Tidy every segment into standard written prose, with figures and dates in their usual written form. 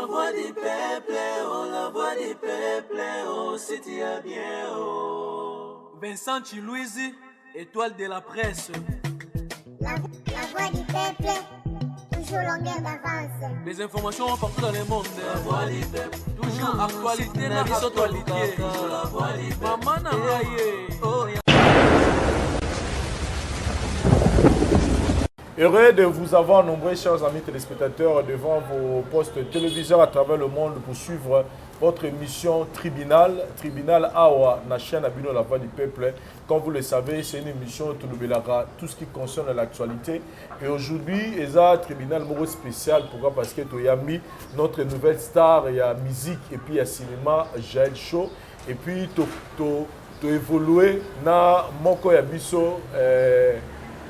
La voix du peuple, oh la voix du peuple, oh si tu as bien, oh. Vincent Chiluizi, étoile de la presse. La voix du peuple, toujours longueur d'avance. Les informations partout dans le monde. La voix du peuple, toujours actualité na actualité. La voix du peuple, Maman na ngai ye. oh. Heureux de vous avoir nombreux, chers amis téléspectateurs, devant vos postes téléviseurs à travers le monde pour suivre votre émission Tribunal, Tribunal Awa, na chaîne na bino La Voix du Peuple. Comme vous le savez, c'est une émission tolobelaka, tout ce qui concerne l'actualité. Et aujourd'hui, eza Tribunal moko spécial. Pourquoi? Parce que toyambi, notre nouvelle star, il y a musique et puis il y a cinéma, Jael Show. Et puis, to, to, to évolué na moko ya biso,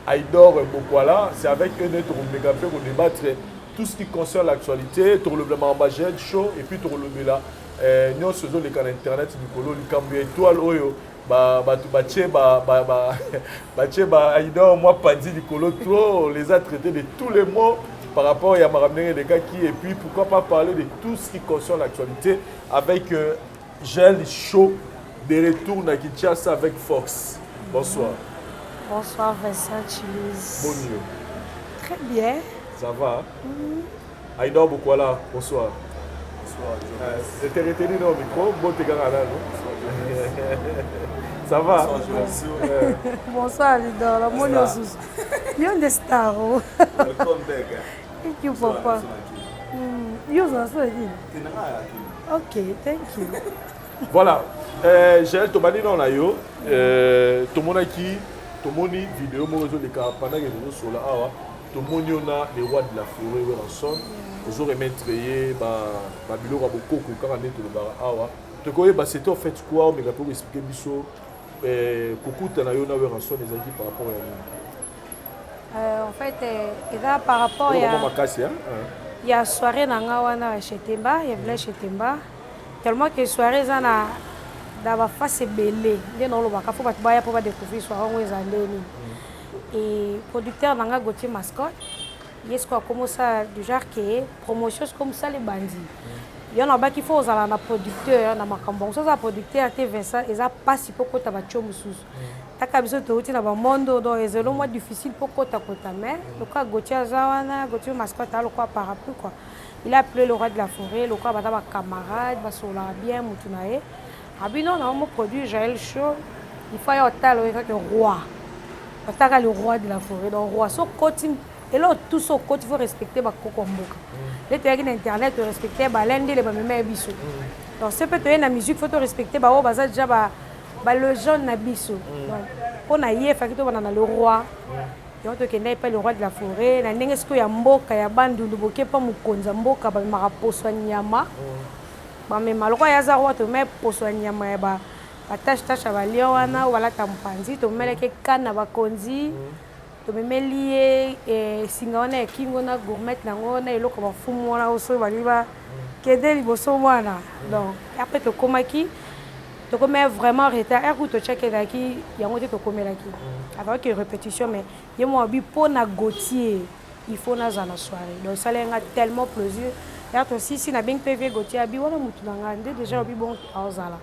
Aïdor Bokwala. C'est avec eux que nous allons débattre tout ce qui concerne l'actualité, tolobela makambo ya Jael Show et puis tolobela nyonso ezoleka na internet mikolo, likambo ya étoile oyo bato batie batie ba Aïdor mwa pandi likolo trop. On les a traités de tous les mots par rapport ya makambo ndenge elekaki. Et puis pourquoi pas parler de tout ce qui concerne l'actualité avec Jael Show de retour na Kinshasa avec force. Bonsoir. Bonsoir Vincent Chilis. Bonne nuit. Très bien. Ça va? Aïdor Bokwala, bonsoir. Bonsoir. Je t'ai retenu dans le micro. Bon, t'es là, non? Ça va? Bonsoir. Bonsoir Aïdor, la money osusu. Yo nde star. Oh. Welcome back. Thank you, papa. Yo oza so nini? Ok, thank you. Voilà. Jael, tobandi nano na yo. Tomonaki, tomoni vidéo moko ezoleka pendant que tozosola awa. Tomoni yo na le roi de la forêt Werrason, ozo remettre ye babiloko ya bokoko kaka nde tolobaka awa. Tokoyeba c'était en fait quoi? Omeka mpe koexpliquer biso kokuta na yo na Werrason ezalaki par rapport ya nini? En fait, eza par rapport ya ya makasi, hein? Ya soirée na nga wana ya Chetemba, ya village Chetemba. Tellement que soirée eza na baface ebele nde naolobaka, fo bato baya mpo badécouvrir soirée yango eza nde nini. Et producteur na nga Gauthier Mascotte, ye sikoyo akomosala du genre ke promotion sikoyo mosala ebandi. Yo na baki fo ozala na producteur na makambo yango. So oza producteur te, Vincent, eza mpasi mpo kota batio mosusu. Taka biso touti na bamondo, donc ezelo mwa difficile mpo kotakota. Mais lokola Gauthier aza wana, Gauthier Mascotte aza lokola parapluie quoi. Il a appelé le roi de la forêt lokola baza bacamarade, basololaka bien. Mutu na ye abino na mo produit Jael Show, il faut aya otala oyo kaka roi, bataka le roi de la forêt. Donc roi so koti eloko tout, so okoti, faut respecter bakoko ya mboka. Nde toyaki na internet, torespecte balendele bamema ya biso. Donc se mpe toye na musique, faut torespecte baoyo baza déjà balégende na biso. Donc mpo na ye efaki tobanda na le roi. Yango tokenda epai le roi de la forêt na ndenge sikoyo ya mboka ya Bandundu, boke mpa mokonzi ya mboka, bamemaka poso ya nyama, bamema lokola ye aza roi. Tomema poso ya nyama ya batache tache ya balion wana oyo balata mopanzi. Tomemelaki ekane na bakonzi, tomemeli ye singa wana ya kingo na gourmette nango na eloko bafumu wana oyo soki balingi bakende liboso mwana. Donc après tokomaki, tokomi vraiment retard. Heure kutu totiaki ezalaki yango te, tokomelaki azalaki répétition. Mais ye moko abi mpo na Gauthier, il faut nazala na soirée. Donc esalaki nga tellement plaisir. Ya tosisi, nabengi mpe vieux Gauthier, abi wana mutu na nga nde déjà obi bon aozala.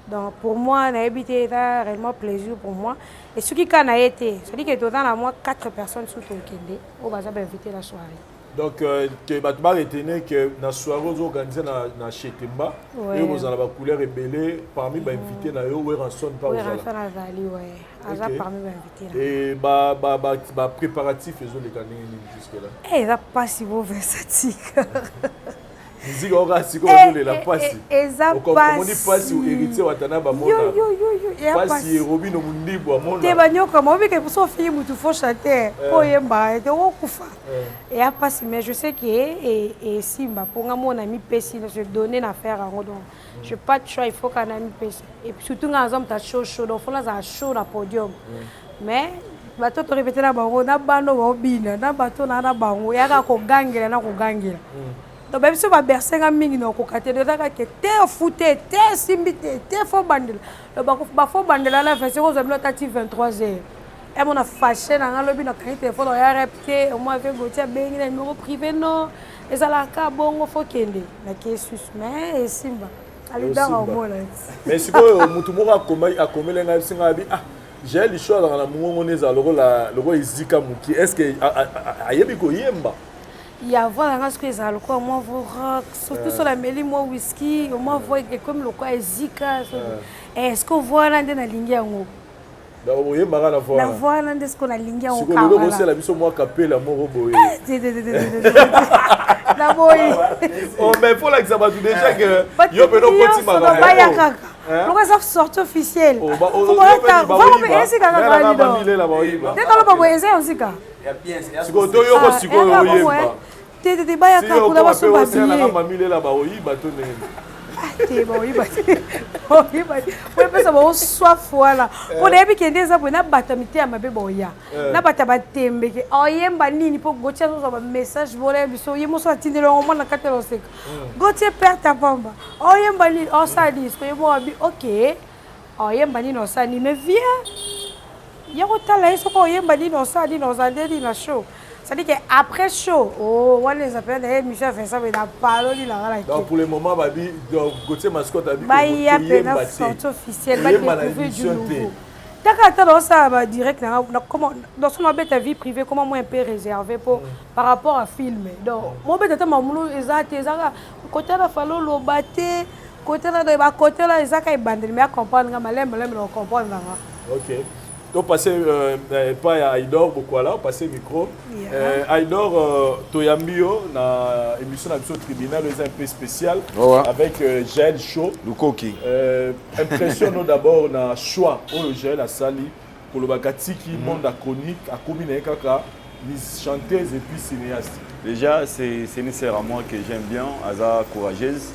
Donc pour moi, nayebi te, eza réellement plaisir pour moi. Et soki kaka na ye te, c'est-à-dire que toza na mwa quatre personnes su tokende oyo baza bainvité na soirée. Donc ke bato baretenir que na soirée ozoorganiser na Chetemba, oyo kozala bacouleur ebele, parmi bainvité na yo Werrason mpa? Werrason azali, ouais, aza parmi bainvité. Et bapréparatif ezoleka ndenge nini jusque là? Eza mpasi bo versatika. Miziki oka sikoyo ozolela mpasi. Eza omoni mpasi Héritier Watana bamona mpasi, Robino Mundibu amona. Te, banyokama obike so ofiki mutu faux chanteur mpo oyemba ete okokufa. Eya mpasi, mais je sais ke esimba mpo nga mona mipesi se donner na faire yango. Donc j'ai pas de choix, il faut kana mipesi. Et puis surtout nga naza moto ya chaud chaud, donc fo nazala chaud na podium. Mais bato torépéter na bango na bano baobina na bato na bango eyaka kogangela na kogangela. Donc bayebi so baberse nga mingi na okoka te. Ezaka ke te ofu te, te esimbi te, te fo bandela. Bafo bandela na 25, ozwa bino ata ti 23 heures. Emona fâché na nga lobi, nakangi telefone oya rep te. Omoi ave Gauthier abengi na numéro privé, non. Ezalaka bongo, fo kende nake susu, mais esimba alidanga omona. Mais sikoyo motu moko akomeli ngai, biso ngai abi: "Ah, Jael Show azalaka na mongongo nde ezala lokola ezika moki. Est ce que ayebi koyemba?" Ya voix nanga soki ezala lokola mwa voix rock, surtout so nameli mwa whisky, mwa voix ekomi lokola ezika. Est ce que voix wana nde nalingi yango? Donc oyembaka na voix? Na voix wana nde siko nalingi yango. Sikoyo lelo bosala biso mwa kapela moko boye. Naboyi. Oh, mais faut lakisa bato déjà que yo mpe nokoti makambo. Baya kaka loko eza sortie officielle esika kaka nde kaloba boye, eza yosika. Sikoyo toyoko, sikoyo oyemba. Te, te, te, bayaka kuna basomba billet. Bamilela baoyiba to ndenge? Te, baoyiba te, baoyiba te. Po epesa bango soif wana, mpo nayebi kende eza boye na bato ya miteya mabe baoya na bato ya batembeke oyemba nini, mpo Gautier azozwa bamessage bona biso ye moso atindeli yango mwana kati ya loseka. Gautier perte pamba, oyemba nini, osala nini? Siko ye moko abi: "Ok, oyemba nini, osala nini?" Mais viens ya kotala ye soki oyemba nini, osala nini, ozala nde nini na show. C'est-à-dire que après show, oh, wana eza mpenza na émission ya Vincent, mais na paloli na nga. Donc pour le moment, babi, donc Gauthier Mascotte abi baya mpena sortie officielle, badécouvrir du nouveau. Taka ata naosala badirect nanga dans son abeta vie privée, comment moi un peu réservé po par rapport à film. Donc mobeta ata mamulu eza te, ezaka kote na falo oloba te, kote na bakote la ezaka ebandeli, mais acomprendre nga malembe malembe na ocomprendre nanga. Ok, topase epai ya Aidor Bokwala, opase micro. Aidor, toyambi yo na émission na biso Tribunal, eza un peu spécial avec Jael Show. Lukoki. Impression no d'abord na choix oyo Jael asali, kolobaka tiki monde ya chronique, akomi na ye kaka chanteuse et puis cinéaste. Déjà, c'est une sœur à moi que j'aime bien, aza courageuse.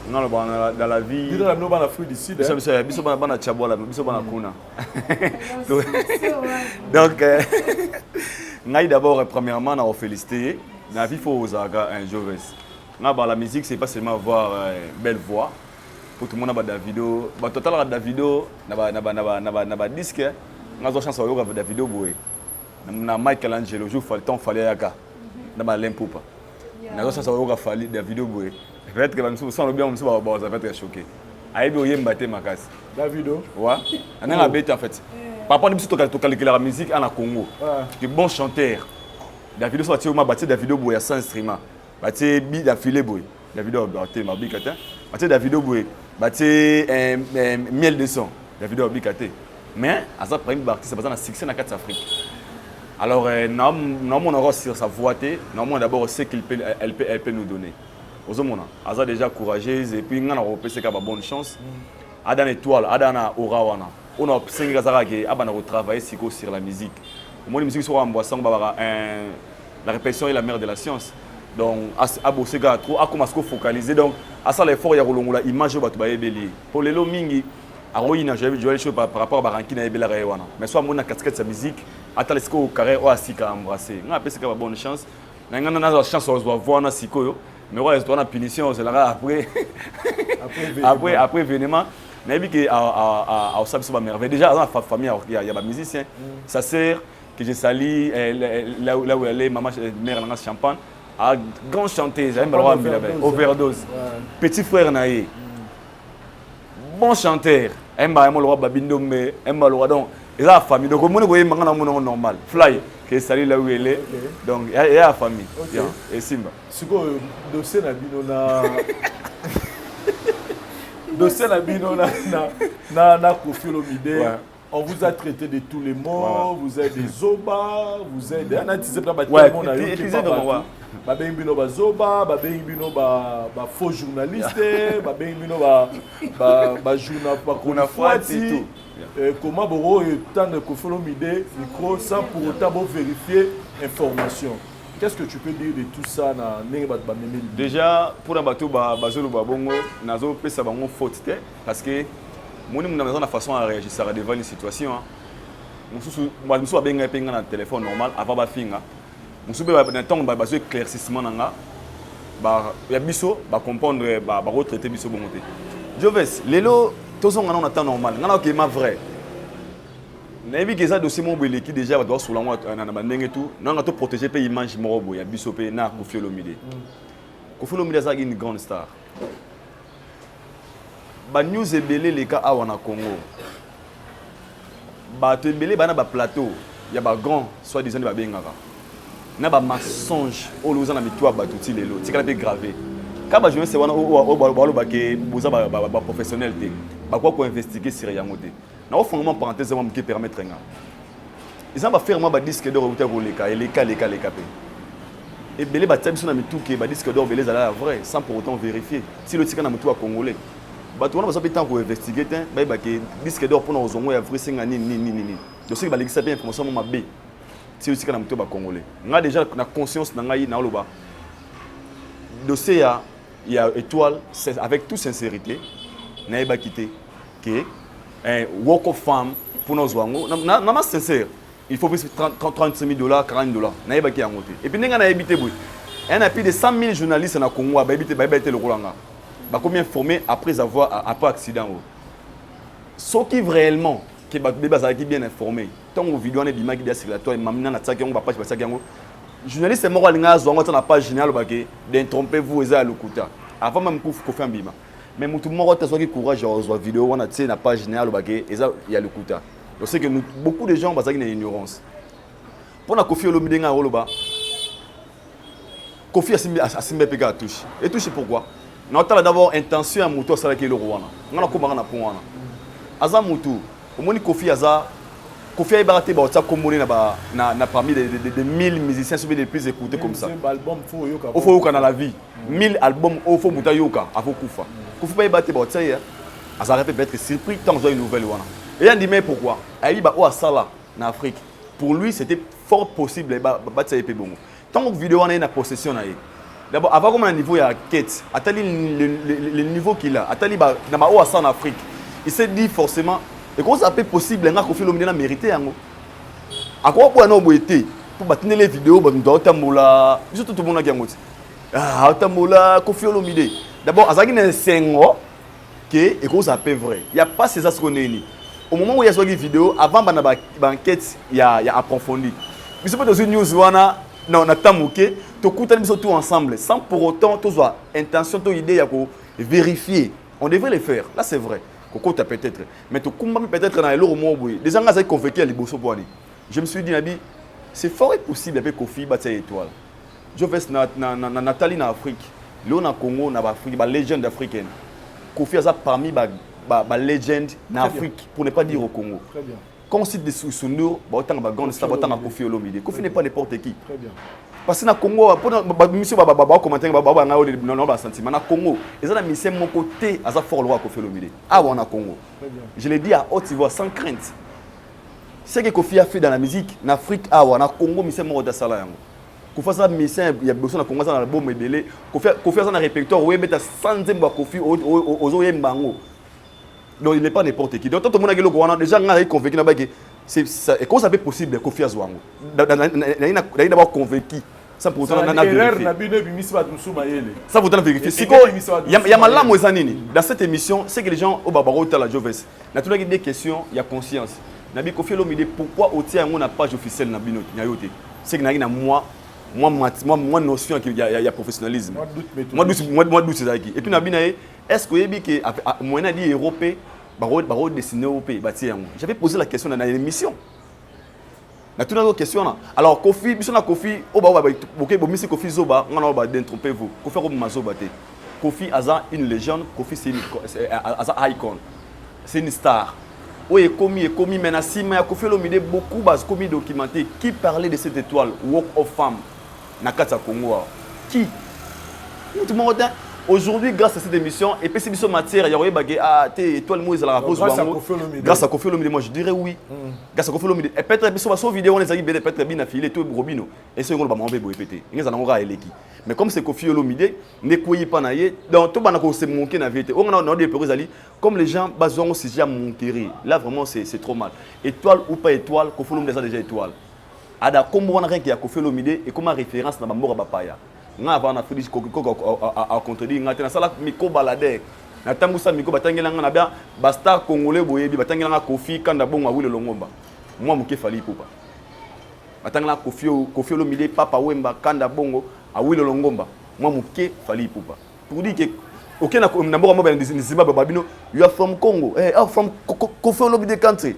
Non, dans la vie. Bino na bino bana Afrique du Sud. Biso biso biso bana bana Chabola, biso bana kuna. Donc ngai d'abord, premièrement, na féliciter. Na vie, faut ozaka un Joves. Nga ba la musique, c'est pas seulement avoir belle voix. Pour tout le monde ba Davido, ba total Davido na ba disque. Nga zo chance oyoka Davido boye. Na Michael Angelo jour fallait temps fallait yaka. Na ba Lempupa. Nazo chance oyoka Fally Davido boye. Peut-être que bamisusu sans lobi, mosusu baza peut-être choqué. Ayebi oyemba te makasi. Davido? Wa andenge abeti en fait. Par rapport na biso tokalikelaka musique ana Congo, que bon chanteur Davido, so batie oma, batie Davido boye ya sans instrument, batie bi na file boye, Davido atelema abika te. Batie Davido boye, batie miel de son, Davido abika te. Mais aza parmi baartiste baza na succès na kati ya Afrique. Alors naomona sur sa voix te, naomona d'abord ce qu'il peut, elle peut nous donner. Ozomona aza déjà courageuse et puis nga na kopeseka ba bonne chance. Ada na étoile, ada na aura wana. Oyo na osengeli azalaka ke abanda kotravailler sikoyo sur la musique. Omoni musique soko ambwa sango babaka la répétition est la mère de la science. Donc abose kaka trop, akoma siko focaliser. Donc asala effort ya kolongola image oyo bato bayebeli ye, po lelo mingi akoyina Joel Show par rapport à baranki nayebelaka ye wana. Mais so amoni na katikati ya musique, atala sikoyo carrière oyo asika embrassé. Nga apesika ba bonne chance na ngai, nazwa chance ozwa voix wana sikoyo, mais oyo azwa na punition ozelaka après événement. Nayebi ke aosala biso bamerveille. Déjà aza na famille ya bamusicien. Sa sœur que je salue là, là où elle est, maman mère nanga Champagne, a grand chanteuse, ayemba lokola mbila overdose. Petit frère na ye, bon chanteur, ayemba yamo lokola babindombe, ayemba lokola. Donc eza la famille. Donc omoni koyemba, nga na mona ngo normal. Fly que sali là où elle est. Donc ya la famille esimba. Sikoyo dossier na bino na dossier na bino na Koffi Olomide, on vous a traité de tous les mots. Vous êtes des zoba, vous êtes des anatise mpe batemo na yo. Babengi bino bazoba, babengi bino bafaux journaliste, babengi bino bachronifuati. Comment boko tendre Koffi Olomide micro sans pour autant bo vérifier information? Qu'est-ce que tu peux dire de tout ça na ndenge bato bamemeli? Déjà, mpona bato bazoloba bongo, nazopesa bango faute te, parce que moni mundu aza na façon ya réagissaka devant une situation. Mosusu, bato mosusu babengai mpe nga na téléphone normal avant bafinga. Mosusu mpe na ntango bazwa éclaircissement na nga ya biso, bacomprendre, bakotraite biso bongo te. Joves, lelo tozonga nano na temps normal. Nga na okema vrai. Nayebi ke eza dossier moko boye eleki déjà, bato basola yango na bandenge tout. Nanga to protéger mpe image moko boye ya biso mpe na Koffi Olomide. Koffi Olomide azalaki une grande star. Banews ebele eleka awa na Congo, bato ebele baa na baplateau ya bagrand soit disant nde babengaka na bamensonge oyo oza na mitu ya bato ti lelo tikala mpe grave. Ka bajournaliste wana oyo balobake boza baprofessionnel te, bakoka koinvestigue sur yango te. Nakofunga mwa parenthèse mwa moke, permettre nga. Eza baaffaire mwa badisque d'or euta koleka, eleka leka leka mpe ebele batia biso na mituke. Badisque d'or ebele ezala ya vrai sans pour autant vérifier. Ti lo tika na motu ya congolais, bato wana baza mpe ntango koinvestigue te, bayeba ke disque d'or mpona kozwa ngo ya vrai senga nini nini nini nini. Donc soki balekisa mpe information mo mabe, ti lo tika na motu ya bacongolais. Nga déjà na conscience na ngai naoloba dossier ya étoile, c'est avec toute sincérité, nayebaki te ke Walk of Fame mpona ozwa yango na ma sincère, il faut plus 35 000 dollars, 40 dollars. Nayebaki yango te. Et puis ndenge nayebi te boye, un na plus de 100 000 journalistes na Congo bayebi te, bayebi te lokola nga. Bakomi informé après avoir après accident oyo. Soki réellement ke bato be bazalaki bien informé, ntango video wana ebimaki dia circulatoire, mamina natiaki yango, bapage batiaki yango, journaliste moko alinga azwa yango ata na page général, alobaki: "Détrompez-vous, eza ya lokuta", avant même kufu Koffi ambima. Mais motu moko te azwaki courage ya kozwa video wana tie na page général, alobaki eza ya lokuta. Donc c'est que nous, beaucoup de gens bazalaki na ignorance. Mpona Koffi olobi ndenge akoloba, Koffi asimbi mpe kaka touche et touche. Pourquoi? Naotala d'abord intention ya motu asalaki eloko wana. Nga nakomaka na point wana, aza motu omoni Koffi aza Koffi ayebaka te baotia komboni na parmi des 1000 musiciens soki les plus écoutés comme ça. Album faut oyoka. Ofo oyoka na la vie 1000 albums, ofo moto ayoka akokufa. Koffi mpe ayeba te baotia ye, azalaka mpe peut-être surpris ntango azwa nouvelle wana. Eya ndima pourquoi ayebi baoyo asala na Afrique. Pour lui, c'était fort possible batia ye mpe bongo. Ntango video wana ye na possession na ye, d'abord avant comme na niveau ya quête, atali le niveau qu'il a, atali na baoyo asala na Afrique, il s'est dit forcément ekozala mpe possible nga Koffi Olomide na mérité yango. Akoka boya na boye te mpo batindeli video, bato aotambola, biso to tomonaki yango ti aotambola. Koffi Olomide d'abord azalaki na esengo ke ekozala mpe vrai ya pasi. Eza sikoyo ndenge au moment où azwaki video, avant bana baenquête ya approfondi, biso mpe tozwi news wana na temps moke, tokutani biso tout ensemble sans pour autant tozwa intention to idée ya kovérifier. On devrait le faire, là c'est vrai, kokota peut-être, mais tokumbami peut-être na eloko moko boye. Déjà nga azalaki convaincu ya liboso po wani, je me suis dit nabi c'est fort possible mpe Koffi batia étoile. Joves na natali na Afrique lelo, na Congo, na baafrique, balégende africaine, Koffi aza parmi ba légende na Afrique, pour ne pas dire au Congo. Très bien. Quand on cite des Sundur, baotanga bagrande star, baotanga Koffi Olomide. Koffi n'est pas n'importe qui. Très bien. Parce que na Congo, mpona bamission bacommentaire babanga oyo na basentiment, na Congo eza na mission moko te aza fort lokola Koffi Olomide awa na Congo. Très bien. Je l'ai dit à haute voix, sans crainte, ce que Koffi a fait dans la musique na Afrique, awa na Congo mission moko te asala yango. Koffi aza mission ya liboso na Congo, aza na album ebele. Koffi aza na répertoire oyebeta sans nzembo ya Koffi ozoyemba yango. Donc il n'est pas n'importe qui. Donc tant tomonaki eloko wana, déjà nga azali convaincu na baki c'est ça. Et comment ça peut possible Koffi azwa yango? Nayi d'abord convaincu sans pour autant na erreur vérifier. Na bino ebimisi bato mosusu mayele. Sans pour autant vérifier. Sikoyo ya malamu eza nini dans cette émission? C'est que les gens oyo bakotala Joves, natunaki des questions ya conscience nabi Koffi Olomide, pourquoi otia yango na page officielle na bino na yo te? C'est que nayaki na moi notion ya professionnalisme. Moi doute méthodique. Moi doute ezalaki. Et puis nabi na ye, est ce que oyebi ke moyen adi euro mpe bakodessine o mpe batie yango? J'avais posé la question na émission, natunaki question wana. Alors Koffi, biso na Koffi oyo bao boke bomisi Koffi zoba, nga na oyo badétrompez vous, Koffi akoboma zoba te. Koffi aza une légende, Koffi aza icon, c'est une star oyo ekomi ekomi. Mais na nsima ya Koffi Olomide, beaucoup bakomi documenté qui parlait de cette étoile Walk of Fame na kati ya Congo awa. Qui? Mutu moko te. Aujourd'hui, grâce à cette émission, epesi biso matière ya koyeba ke ah te, étoile mo ezalaka Donc, grâce à Koffi Olomide. Grâce à Koffi Olomide, moi je dirais oui, grâce à Koffi Olomide. Et peut-être biso baso vidéo wana ezalaki bele, peut-être bina file to Robino eso yango bamama mpe boye pe te ndenge ezala yango kaka eleki. Mais comme c'est Koffi Olomide nde kweyi mpa na ye, donc tobanda kose manquer na vie te. Oyo nga na déplorer ezali comme les gens bazwa yango sujet ya monteré. Là vraiment, c'est trop mal. Étoile ou pas étoile, Koffi Olomide aza déjà étoile. Ada kombo wana rien que ya Koffi Olomide ekoma référence na bamboka bapaya. Nga avant na Félix koko acontredire nga te, nasala micro baladeur, natambusa micro, batangela nga na bia bastar congolais boyebi, batangela nga Koffi Kanda Bongo Awile Longomba. Mwa moke Fally Ipupa. Batangela Koffi, Koffi Olomide, Papa Wemba, Kanda Bongo, Awilo Longomba. Mwa moke Fally Ipupa. Pour dire que ok, na mboka moko ya Zimbabwe, babino, you are from Congo, eh, oh, from Koffi Olomide country.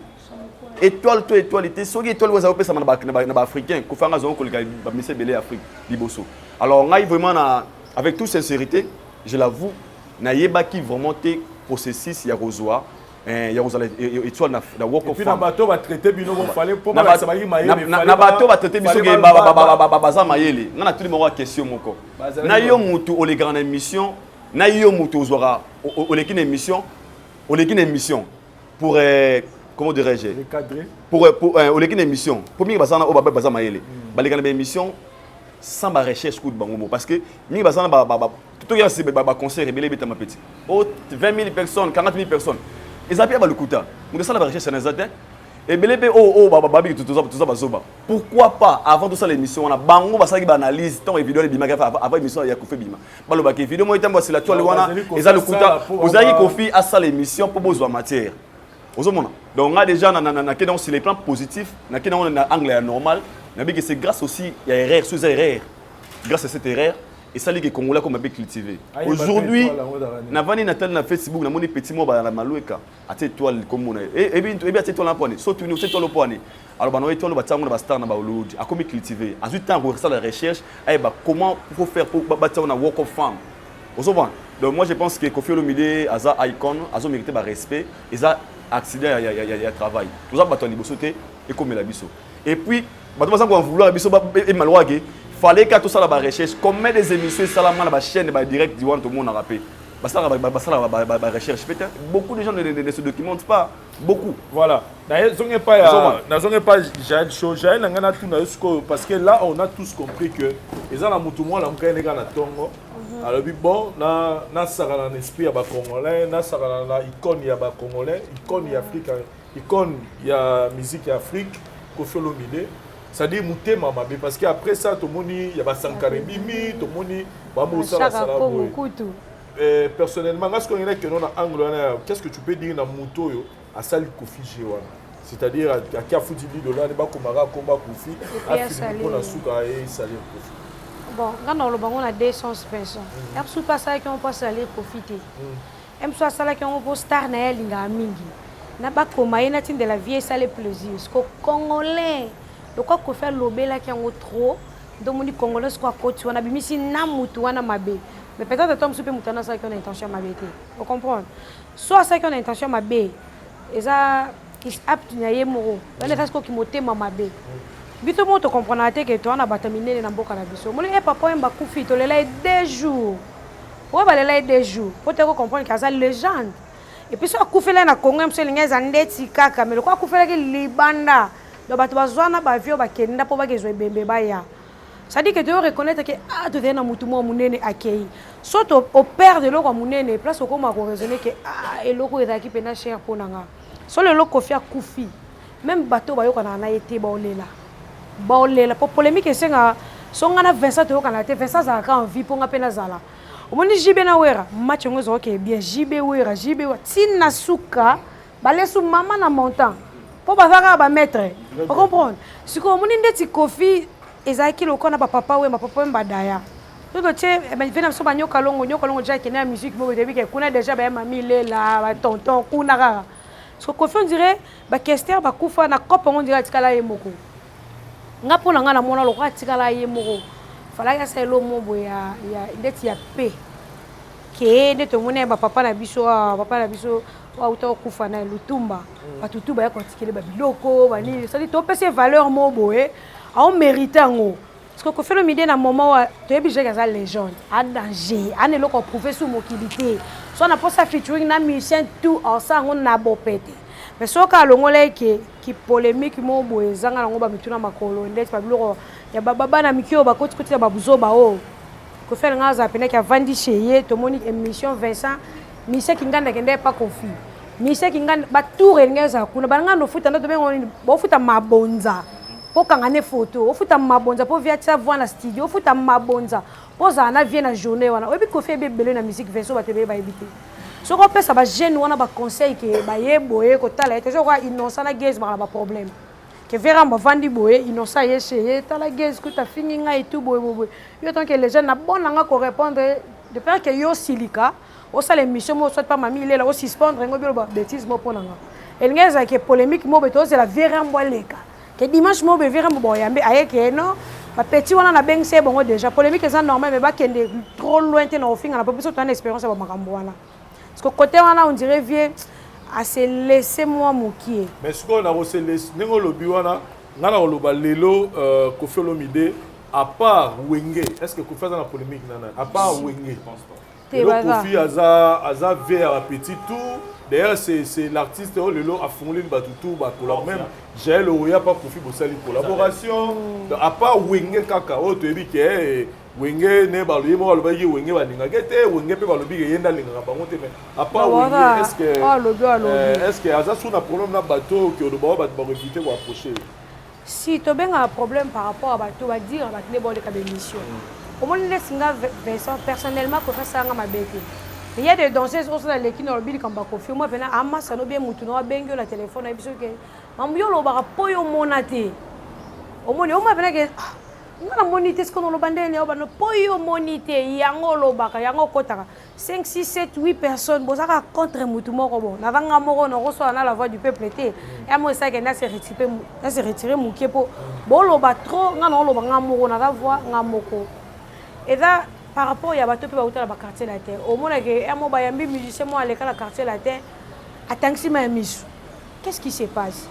Étoile to étoile te, soki étoile oyo opesama na baafricain, Koffi anga azongo koleka bamisa ebele ya Afrique liboso. Alors ngai vraiment na, avec toute sincérité, je l'avoue, nayebaki vraiment te processus ya kozwa, ya kozala étoile na Walk of Fame. Na bato batraite bino, fallait mpo balakisa baki mayele. Na bato batraite biso ke baza mayele. Nga natuni moko ya question moko: na yo mutu olekaka na émission, na yo mutu ozwaka, oleki na émission, oleki na émission pour comment dirais-je, pour oleki na émission po mingi baza na oyo baza mayele, baleka na baémission sans barecherche kutu bango mo, parce que mingi baza na toki baconcert ebele ebetama peti o 20 000 personnes, 40 000 personnes, eza mpe ya balukuta. Moto asala barecherche na eza te ebele mpe oyo babiki toza bazoba. Pourquoi pas avant tosala émission wana, bango basalaki baanalyse ntango vidéo wana ebimaki? Avant émission ya Koffi ebima, balobaki vidéo moko etambo asila toile wana eza lokuta. Ozalaki Koffi asala émission mpo bozwa matière, ozomona. Donc nga déjà nakende yango sur les plans positifs, nakende yango na angle ya normal. Nabiki c'est grâce aussi ya erreur, so eza erreur, grâce à cette erreur esali ke Congolais comme abe cultivé. Aujourd'hui navandi, natali na Facebook, namoni petit moko na Malweka atie étoile komona ebi, atie étoile na pwani. So tuni otie étoile pwani, alors bana étoile batia yango na bastar na bahollywood. Akomi cultivé, azwi temps kosala recherche, ayeba comment faut faire po batia yango na Walk of Fame, ozomona. Donc moi je pense que Koffi Olomide aza icône, azo mérité barespect. Eza accident ya travail, toza bato ya liboso te ekomela biso. Et puis bato baza vouloir biso emalwake, fallait ka tosala barecherche. Combien des émissions esalama na bachaîne badirect wana tomonaka mpe basalaka barecherche? Peut-être beaucoup de gens ne se documentent pas beaucoup. Voilà, nazongi epai ya, nazongi epai Jael Show. Jael, na ngai natuna yo sikoyo, parce que là on a tous compris que eza na motu mwana mokai ndenge na ntongo alobi: bon, nasakana na esprit ya bacongolais, nasakana na icône ya bacongolais, icône ya Afrique, icône ya musique ya Afrique, Koffi Olomide. C'est-à-dire motema mabe, parce que après ça tomoni ya basankara ebimi, tomoni bamosalasala boye. Personnellement nga sikoyo ngena keno na angle wana, qu'est-ce que tu peux dire na moto oyo asali Koffi g wana, c'est-à-dire aki afuti 10 $ nde bakomaka akomba Koffi, afilimi mpona suka esali Koffi? Bon, nga na oloba ngo na deux sens. Vincent, ya mosusu mpe asalaki yango mpo asali Koffi te, ya mosusu asalaki yango mpo star na ye alingaka mingi na bakoma ye natindela vie, esali plaisir. Parce que Congolais lokwa Koffi alobelaki yango trop, nde omoni Congolais siko akoti wana, abimisi na mutu wana mabe. Mais peut-être ata mosusu mpe motu wana asalaki wana intention mabe te, ocomprendre. So asalaki wana intention mabe, eza apte na ye moko wana, eza sikoki motema mabe. Biso moko tokomprenaka te ke toza na bato ya minene na mboka na biso. Omoni e papa oyo bakufi, tolela ye 2 jours, oyo balela ye 2 jours po te kocomprendre ke aza légende. Et puis so akufeli na Congo, ye mosu elingi eza ndeti kaka, mais lokola akufelaki libanda, donc bato bazwa na bavio, bakenda mpo bakezwa ebembe baya. C'est-à-dire que toyo reconnaître ke ah, tozali na motu moko monene akei. So to operdre eloko ya monene, place okóma koraisonner ke ah, eloko oyo ezalaki mpena cher mpo na nga. So lelo Koffi akufi, même bato bayokanaka na ye te baolela, baolela po polémique esengaka. So nga na Vincent toyokana te, Vincent azalaka en vie mpo nga mpe nazala. Omoni JB na Wera, match yango ezalaki bien, JB Wera, JB Wera ntina suka balesu mama na montant mpo baza kaka bamaître, ocomprendre. Sikoyo omoni ndeti Koffi ezalaki lokola na bapapa Wemba, papa Wemba daya to totie ve na biso banyoka longo, nyoka longo deja akende ya musique moko toyebi ke kuna deja baya mami lela batonton kuna kaka. So Koffi, on dirait bakester bakufa na cope yango, on dirait atikala ye moko. Nga mpo na nga namona lokola atikala ye moko, falaki asala elo mo boye ya ndeti ya pe ke nde tomoni ya bapapa na biso awa, papa na biso oyo auta kokufa na Lutumba, bato tu baya kotikele babiloko banini, c'est-à-dire topesa ye valeur mo boye aomérite yango. Parce que Koffi Olomide na moment oyo toyebi jeke aza légende, a danger, ana eloko aprouve su mokili te. So na mposa featuring na musicien tout aosala yango na bopete, mais soki alongola eke ki polémique moko boye ezanga nango bamituna makolo ndeti babiloko ya bana miki oyo bakotikoti na babuzoba oyo. Koffi alinga azala penaki avandi chez ye. Tomoni émission Vincent Mise Kinganda akende epa Koffi, Mise Kinganda batour elingi ezala kuna, balinga nofuta nde tobengo nini, bofuta mabonza mpo kanga ne photo, ofuta mabonza mpo via tia voix na studio, ofuta mabonza mpo ozala na vie na journée wana. Oyebi Koffi eyebi ebele na musique, Vincent, bato ebele bayebi te. Soki opesa bajeune wana baconseil ke baye boye kotala ye, toza koka innocent na gese baka na baproblème. Ke vieux Rambo avandi boye, Innocent aye chez ye, tala Gaz kutu afingi ngai et tout boye boye boye. Yo tant que légende na bon na nga ko répondre de peur que yo osilika, osala émission moko soit pa Mami Ilela, o suspendre yango biloba bêtise moko pona nga. Elingi ezala ke polémique moko boye tozela vieux Rambo aleka. Ke dimanche moko boye vieux Rambo boyambe aye ke non ba petit wana na bengisi ye bango déjà. Polémique eza normal mais bakende trop loin te na kofinga na po biso toza na expérience ya ba makambo wana. Parce que côté wana on dirait vieux à se laisser moi mokie. Mais sikoyo na ko se laisser ndenge olobi wana nga na koloba lelo Koffi Olomide à part Wenge, est-ce que Koffi aza na polémique na nani? À part Wenge. Lelo Koffi aza aza vie ya ba petit tout. D'ailleurs c'est l'artiste oyo lelo afungoli bato tout ba collab même Jael Oya pa Koffi bosali collaboration. Donc à part Wenge kaka oyo toyebi ke Wenge ne balo ye moko alobaki Wenge balingaka ye te, Wenge mpe balobi ke ye nde alingaka bango te, mais à part Wenge est-ce que est-ce que aza sous na problème na bato oyo ke oloba oyo bato bako éviter ko approcher ye? Si tobengaka problème par rapport à bato ba dire bato nde boleka ba émission. Omoni neti nga Vincent personnellement Koffi asala nga mabe te. Mais il y a des danseuses oyo soki naleki nalobi likambo ya Koffi omoni pena amasa no bien mutu na yo abengi yo na téléphone ayebi soki ke mambo yo olobaka po yo omona te. Omoni omona pena ke ah nga namoni te sikoyo noloba ndenge nini obanda po yo omoni te yango olobaka yango okotaka 5 6 7 8 personnes boza kaka contre mutu moko bon naza nga moko nakoswala na la voix du peuple te ya mo esalaki na se retirer na se retirer moke po boloba trop nga naoloba nga moko naza voix nga moko eza par rapport ya bato mpe bauta na baquartier latin omonake ya mo bayambi musicien mo aleka na quartier latin atangisi ma ya misu. Qu'est-ce qui se passe?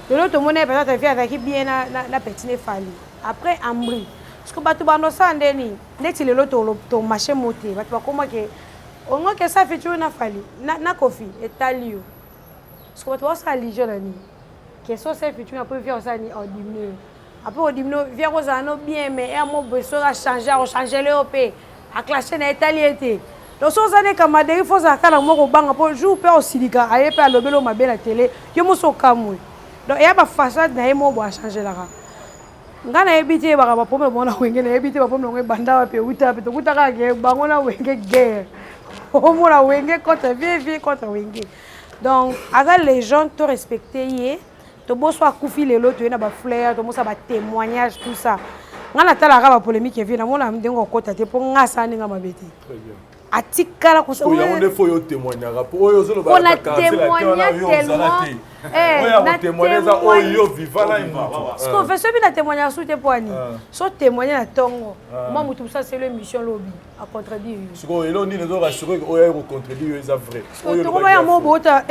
Lelo tomoni ye peut-être vie azalaki bien na, na, na petit ne Fally. Après Ambri. Parce que bato bando sala nde nini? Ndeti lelo to to marché mote, bato bakoma ke ongo ke sa featuring na Fally, na, na Koffi etali yo. Parce que bato basala allusion na nini? Ke so sa featuring après vie osala ni ordinaire. Après ordinaire vie kozala no bien mais ya mo besoin a changer, a changer le pe. A clasher na etali ye te. Donc soki oza ne camaraderie faut ozala kaka na moko obanga po jour pe osilika aye pe alobeli yo mabe na tele yo mosi okamwe. Donc eya ba façade na ye moko boye achangelaka. Nga nayebi te yebaka ba problème bango na wenge nayebi te ba problème yango ebanda wapi ewuta wapi tokuta kaka ke bango na wenge guerre. Omona wenge contre vie vie contre wenge. Donc aza legende to respecter ye. Toboso akufi lelo toye na ba fleurs tomosa ba témoignages tout ça. Nga natalaka ba polémique ya vie namona ndenge okota te mpo nga asala ndenge mabe te. Atikala yango nde fo yo témoignaka mpo oyo ozoloba na témoigna tellement oyo akotémoigne eza oyo yo viva na mutu fe soki na témoignaka su te mpo ani so témoigne na ntongo mwa motu mosusu aseli émission lobi acontredire yo sikoyo eloko nini ezo rassure oyo aye kocontredire yo eza vrai tokoma ya mo bota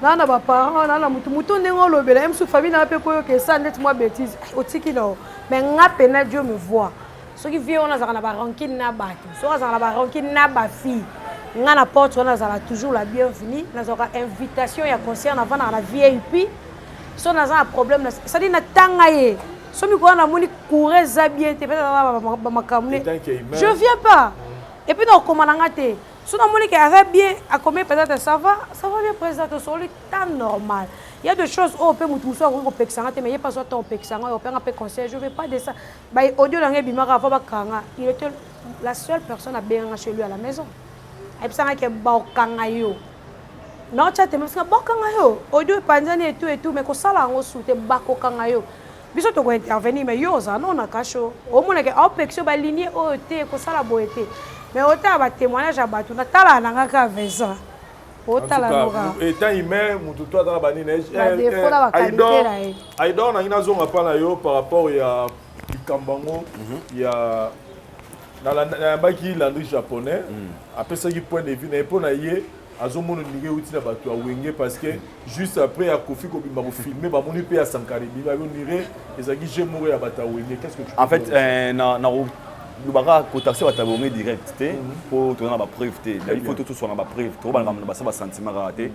naa na baparent naa na motu motu ndenge olobela ye mosusu famille naa mpe koyoka esa ndeti mwa bêtise otiki na yo mais nga pena Dieu me voit soki vie wana azalaka na barankine na bato soki azalaka na barankine na bafille nga na porte wana azala toujours la bienvenue nazwaka invitation ya concert navandaka na vip so naza na problème c'est-à-dire natanga ye so mikolo wana namoni courant eza bien te peut-être bamakambo ne je viens pas et puis nakokoma na nga te so namoni ke aza bien akomi peut-être ça va ça va bien président tosoli temps normal. Il y a des choses oyo mpe motu mosusu akoki kopekisa nga te mais ye mpe azwa temps opekisa nga oyo openga mpe conseil je veux pas de ça ba audio na nga ebimaka avant bakanga. Il était la seule personne abenganga chez lui à la maison ayebisanga ke bakanga yo naotya te mebisanga bakanga yo audio epanzani etu etu mais kosala yango su te bakokanga yo biso toko intervenir mais yo ozala nao na kasho omonake aopekisa yo balinie oyo te kosala boye te mais otala batémoignage ya bato natalaka na nga kaka Vincent otala noka étant humain motu to aza na banini badefo na bakalite na ye aidor nangi nazonga mpa na yo par rapport ya likambo yango ya nayambaki Landry japonais apesaki point de vue na ye mpo na ye azomona ndenge euti na bato ya wenge parce que juste après ya Koffi kobima kofilme bamoni mpe ya Sankara ebimi abi onire ezalaki jeu moko ya bato ya wenge. Qu'est-ce que tu En fait, na lobaka kotaxe bato ya wenge direct te mpo toza na bapreuve te. Il faut toswana na bapreuve tokobalaka na basa basentiment kaka te.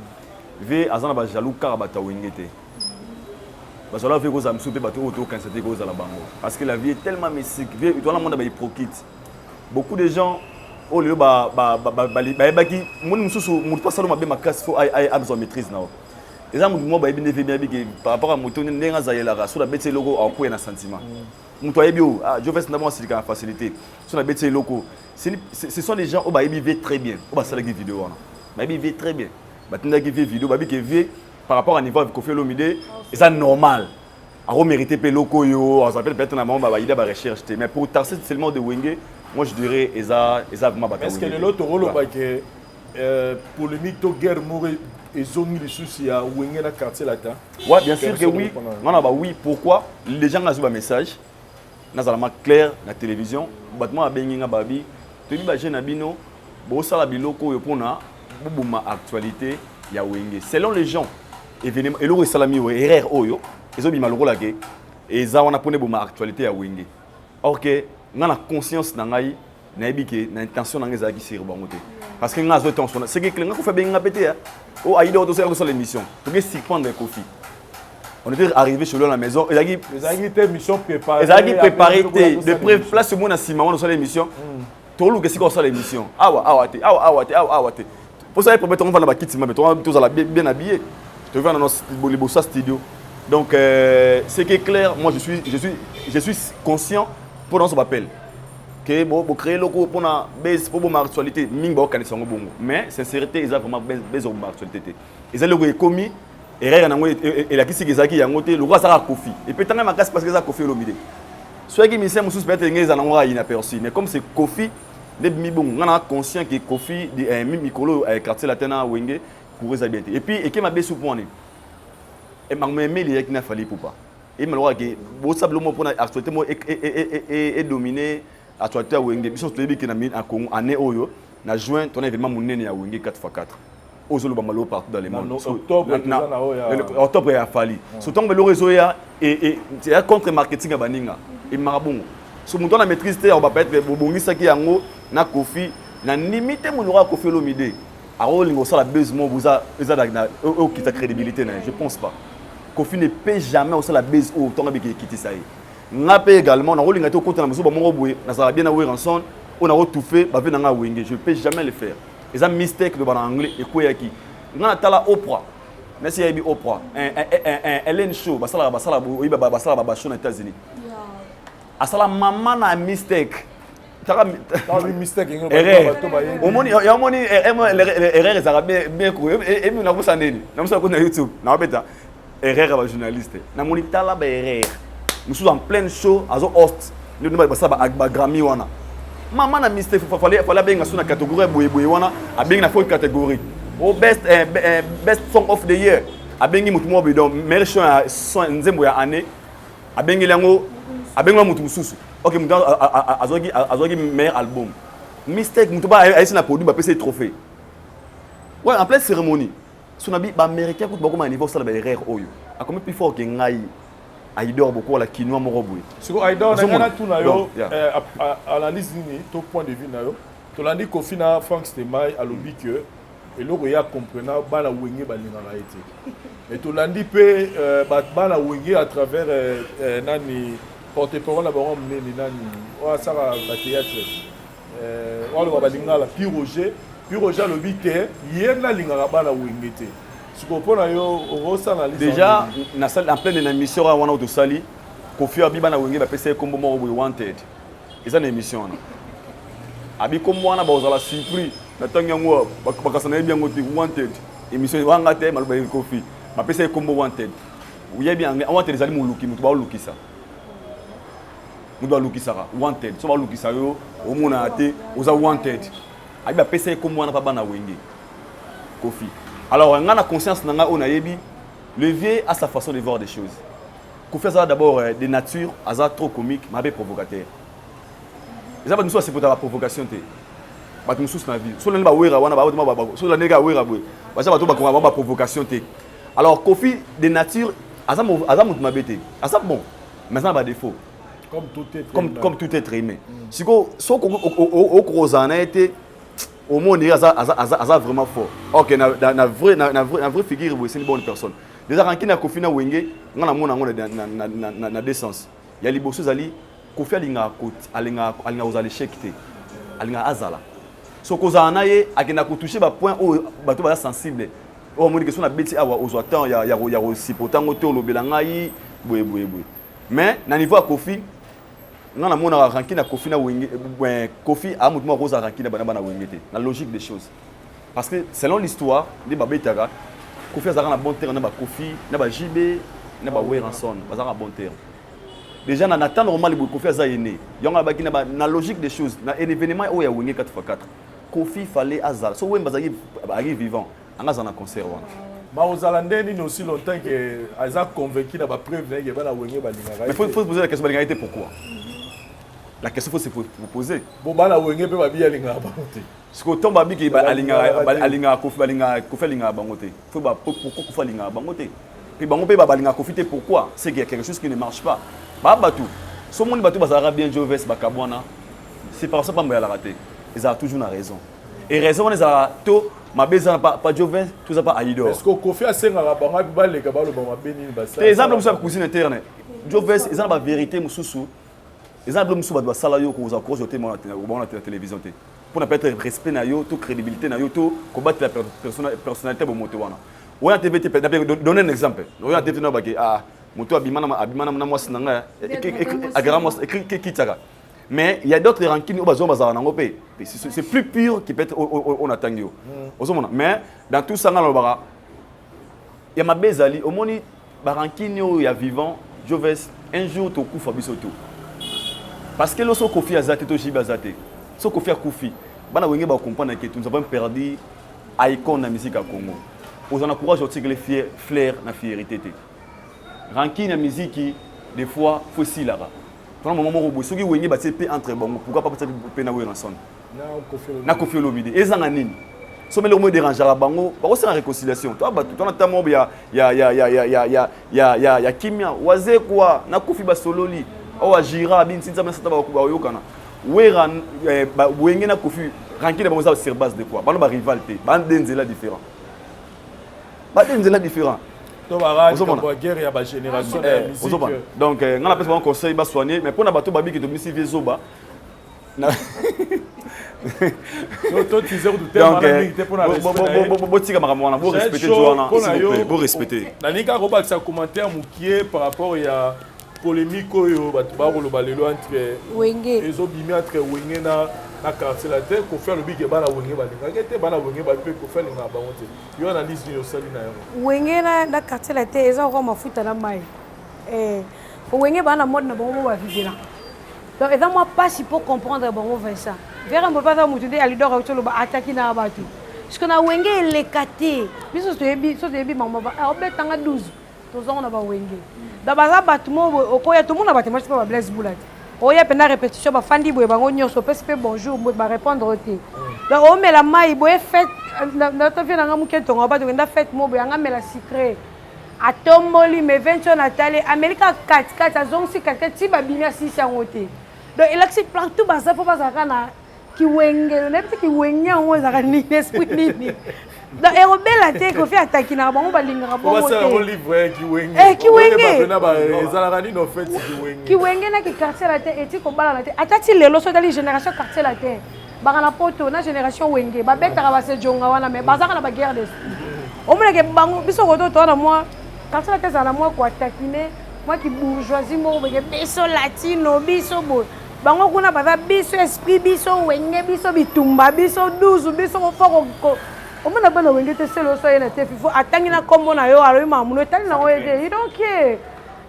Ve aza na bajaloux kaka bato ya wenge te. Bazala ve kozala mosusu mpe bato oyo tokanisa te kozala bango parce que la vie est tellement mystique. Ve towana monde ya bahypocrite, beaucoup de gens oyo lelo bayebaki moni mosusu motu mpo asala mabe makasi fo azwa maîtrise na yo. Eza motu moko bayebi nde ve bien ke par rapport à moto ndenge azalelaka so nabeti eloko akoya na sentiment moto ayebi oyo Joves ndamo asilika na facilité so nabeti eloko. Ce sont des gens oyo bayebi ve très bien oyo basalaki video wana bayebi ve très bien batindaki ve video bayebi ke ve par rapport à niveau ya Koffi Olomide eza normal. Mérité mpe eloko oyo azala peut-être na bango baida barecherche te, mais pour tasser seulement de Wenge, moi je dirais eza vraiment bato. Est ce que lelo tokoloba ke polémique to guerre moko ezongi lisusu ya Wenge na Quartier Latin? Ouais, bien sûr que oui. Non, non, bah oui. Pourquoi? Les gens ont un message. Nazala clair na télévision. Bato babengi nga, babi toyebi bajeune na bino, bosala biloko oyo mpona boboma actualité ya Wenge. Selon les gens, événement eloko esalami oyo, erreur oyo ezobima lokola ke eza wana mpona eboma actualité ya Wenge. Or ke nga na conscience na ngai, nayebi ke na intention na ngai ezalaki sur bango te, parce que nga azwa tension. C'est que nga Kofi abengi nga mpe te o ayida oyo tosala, tosala émission, toke surprendre Kofi. On était arrivé chez lui à la maison. Ezalaki Ezalaki te mission préparée? Ezalaki préparé te. De près place mo na nsima wana osala émission, toluka esika osala émission, awa awa te, awa awa te, awa awa te. Mposa ye problème, tokovanda bakiti mabe, tozala bien habillé, tovanda na liboso ya studio. Donc ce qui est clair, moi je suis conscient mpo na nyonso bapele ke bocréer eloko mpona base mpo boma actualité mingi, baokanisa yango bongo. Mais sincérité eza vraiment base oboma actualité te. Eza eloko ekomi erreur nango, elakisi ke ezalaki yango te. Lokola asalaka Kofi epetanga makasi parce que eza Kofi Olomide. Soki musicien mosusu, peut-être ndenge eza nango kaka inaperçu, mais comme c'est Kofi nde bimi bongo. Nga na conscient ke Kofi mikolo Quartier Latin na Wenge cour eza bien te. Et puis eke mabe su mpo wana makambo emeli eyaki na Fally Ipupa, emaloka ke bosala biloko moko mpona actualité moko edomine actualité ya Wenge. Biso toyebi ke na Congo, année oyo na juin, tona événement monene ya Wenge 4x4 oyo ozoloba malo partout dans le monde. Octobre ya Fally. So ntango beloko ezoya, eya contre marketing ya baninga, emaka bongo. So moto wana maîtrise te ya peut-être bobongisaki yango na Kofi. Na ndimi te monoko ya Kofi Olomide akolinga kosala buzz moko eza okita crédibilité na ye. Je pense pas. Kofi ne peut jamais osala buzz oyo ntongo abiki ekitisa ye. Nga mpe également nakolinga te okota na mosuba moko boye, nazala bien na Werrason oyo nakotufe bave na nga Wenge. Je peux jamais le faire. Eza mistake loba na anglais ekweyaki. Nga natala Oprah, nasi yayebi Oprah, Ellen Show, basalaka basala oyebi basalaka bashow na États-Unis, asala mama na mistake. Erreur omoni, omoni erreur ezalaka bien. Emi nakosa nini, namosa kota na YouTube, nakobeta erreur ya bajournaliste, namoni tala baerreur mosusu en pleine show, azo host nde basala baGrammy wana, mama na mistake. Fallait abenga so na catégorie boyeboye wana, abengi na faute catégorie o best song of the year, abengi motu moko boye. Donc meilleur show ya nzembo ya année, abengeli yango, abengeli motu mosusu. Ok, motu azwaki meilleur album. Mistake, motu ayesi na produit, bapesi ye trophée. Ouais, en pleine cérémonie. So nabi baaméricain kutu bakoma na niveau osala baerreur oyo, akomi plus fort ke ngai Aidor bokola kinois moko boye. Siko Aidor, na ngai natuna yo analyse nini to point de vue na yo. Tolandi Kofi na Frank Stemai, alobi ke eloko ya comprena bana Wenge balingaka ye te. Mais tolandi mpe bana Wenge à travers nani, porte parole na bango monene, nani oyo asalaka bathéâtre, oyo aloba balingala, Pi Roger. Pi Roger alobi te ye nde alingaka bana Wenge te. Sikoyo mpo na yo okosala? Déjà nasali en pleine na émission wana oyo tosali, Kofi abi bana Wenge bapesa ye kombo moko boye, wanted. Eza na émission wana, abi kombo wana bazala surpris na ntango yango bakasa, nayebi yango te. Wanted, émission wanga te, maloba ye Kofi bapesa ye kombo wanted. Oyebi wanted ezali moluki, moto baolukisa, moto balukisaka wanted. So balukisa yo, omonana te, oza wanted. Abi bapesa ye kombo wana mpa bana Wenge, Kofi. Alors nga na conscience na ngai oyo nayebi, le vieux a sa façon de voir des choses. Kofi aza d'abord de nature aza trop comique, mabe provocateur. Eza bato mosusu basepotaka baprovocation te. Bato mosusu na vie, so olandi bawera wana, so olandi kaka wera boye, baza bato bakonga bango baprovocation te. Alors Kofi de nature aza moto mabe te, aza bon, mais aza na badéfaut. Comme tout être Comme tout être humain. Sikoyo soki okozala na ye te, omoni aza vraiment fort. Ok, na vrai figure boye, c'est une bonne personne. Déjà rancune ya Kofi na Wenge, nga namona yango na deux sens. Ya liboso ezali Kofi alingaka kozala échec te, alingaka azala. So kozala na ye, akendaka kotouche bapoint oyo bato baza sensible, oyo omoni ke so nabeti awa, ozwa temps ya kosupporter yango te, olobela ngai boye boye boye. Mais na niveau ya Kofi, nga namonaka rancune ya Kofi na Wenge, Kofi aa motu moko akozala rancune na bana Wenge te, na logique des choses, parce que selon l'histoire nde babetaka, Kofi azalaka na bon terme na bakofi na baJB. Na ba Werrason bazalaka bon terme. Déjà na temps normal boye, Kofi aza aîné. Yango alobaki na logique des choses, na événement oyo ya Wenge 4x4, Kofi fallait azala. So Wemba azalaki azalaki vivant, anga azala na concert wana. Ma ozala nde nini aussi longtemps que aza convaincu na bapreuve na ye ke bana Wenge balingaka? Mais faut poser la question: balingaka ye te, pourquoi? La question faut se poser. Bo bana Wenge mpe babi alingaka bango te. Sikoyo ntango babiki alingaka Kofi, balingaka Kofi, alingaka bango te, faut ba pourquoi Kofi alingaka bango te, puis bango mpe balingaka Kofi te, pourquoi? C'est qu'il y a quelque chose qui ne marche pas. Baa bato so omoni bato bazalaka bien, Joves bakabwana, séparation pamba eyalaka te, ezalaka toujours na raison, et raison wana ezalaka to mabe eza na pa Joves to eza pa Aidor. Est ce que Kofi asengaka bango abi baleka baloba mabe nini? Te, eza na mosusu ya cuisine interne. Joves, eza na bavérité mosusu, eza na bilo mosusu bato basala yo kozwa courage te bango na télévision te, mpona peut-être respect na yo to crédibilité na yo to kobatela personnalité bomoto wana. Oyo na TV te, donner un exemple, oyo na TV te, na bake ah moto abima na mwasi na ngai, agara mwasi ekitiaka. Mais il y a d'autres rancunes oyo bazwa bazala nango mpe c'est plus pur qui peut être oyo natangi yo ozomona. Mais dans tout ça, nga nalobaka ya mabe ezali omoni barancune oyo ya vivant. Joves, un jour tokufa biso to, parce que loso Kofi aza te to JB aza te, so Kofi akufi, bana Wenge bacomprendre ke nous avons perdu icône na musique ya Congo. Oza na courage otikele flair na fierté te. Rancune ya musique, des fois faut esilaka tona mama moko boye. Soki Wenge batie mpe entre bango, pourquoi pas batie mpe na Werrason na Kofi Olomide? Ezanga nini? So mele omo dérangeaka bango, bakosala réconciliation. To bato tona ta moko ya kimia Wazekwa nakufi, basololi oyo agira abi ntinza sata bakoyokana. Wera, Wenge na Kofi, rancune bango eza sur base de quoi? Bano barival te, bande nzela différent, bande nzela différent. To baka guerre ya bagénération ya musique. Donc nga napesa bango conseil basoigner, mais mpona bato babiki tobimisi vie zoba. Totize kutu te mingi te mpona botika makambo wana, borespecte jo wana, s'il vous plaît, borespecte. Nalingi kaka kobakisa commentaire mokie par rapport ya polémique oyo bato bakoloba lelo entre Wenge ezobimi entre Wenge na Quartier Latin. Kofi alobi ke bana Wenge balingaki te, bana Wenge babi mpe Kofi alingaka bango te. Yo analyse nini osali na yango? Wenge na Quartier Latin eza kaka mafuta na mai. Wenge baa na mode na bango mo bavivelaka, donc eza mwa mpasi mpo comprendre bango. Vincent Vere mpo aza motu nde alidor auti oloba ataki na bato, parce que na Wenge eleka te. Biso toyebi, so toyebi bango obetanga 12, tozongo na bawenge. Donc baza bato mo okoya tomona bato masi mpe bablaise bula te. Oya mpena répétition, bafandi boye bango nyonso, opesi mpe bonjour, barépondre te. Donc omela mai boye, fête nata vie nanga moke, ntongo bato kenda fête mo boye, anga mela sucré, atomboli me 20 oyo natali, ameli kaka katikati, azongisi katikati ti babimi, asilisi yango te. Donc elakisi partout baza mpo bazalaka na kiwengelo, nayebi te kiwenge yango ezalaka nini, esprit nini. Donc ekobela te, Kofi atakinaka bango, balingaka bongo te. Kiwenge ezalaka nini en fait, kiwenge? Kiwenge na kiquartier Latin eti kobalana te. Ata ti lelo, so etali génération Quartier Latin baka na poto na génération Wenge, babetaka basejonga wana, mais bazaka na baguerre d'esprit. Omonake bango biso koto toa na mwa Quartier Latin ezala na mwa koatakine, mwa kibourgeoisie moko boye, biso latino, biso boye. Bango kuna baza biso esprit, biso Wenge, biso bitumba, biso 12, biso fo omona bana Wenge te. Selo oso ye na te fifo atangi na nkombo na yo, alobi mamuno etali nango ye te, donc ye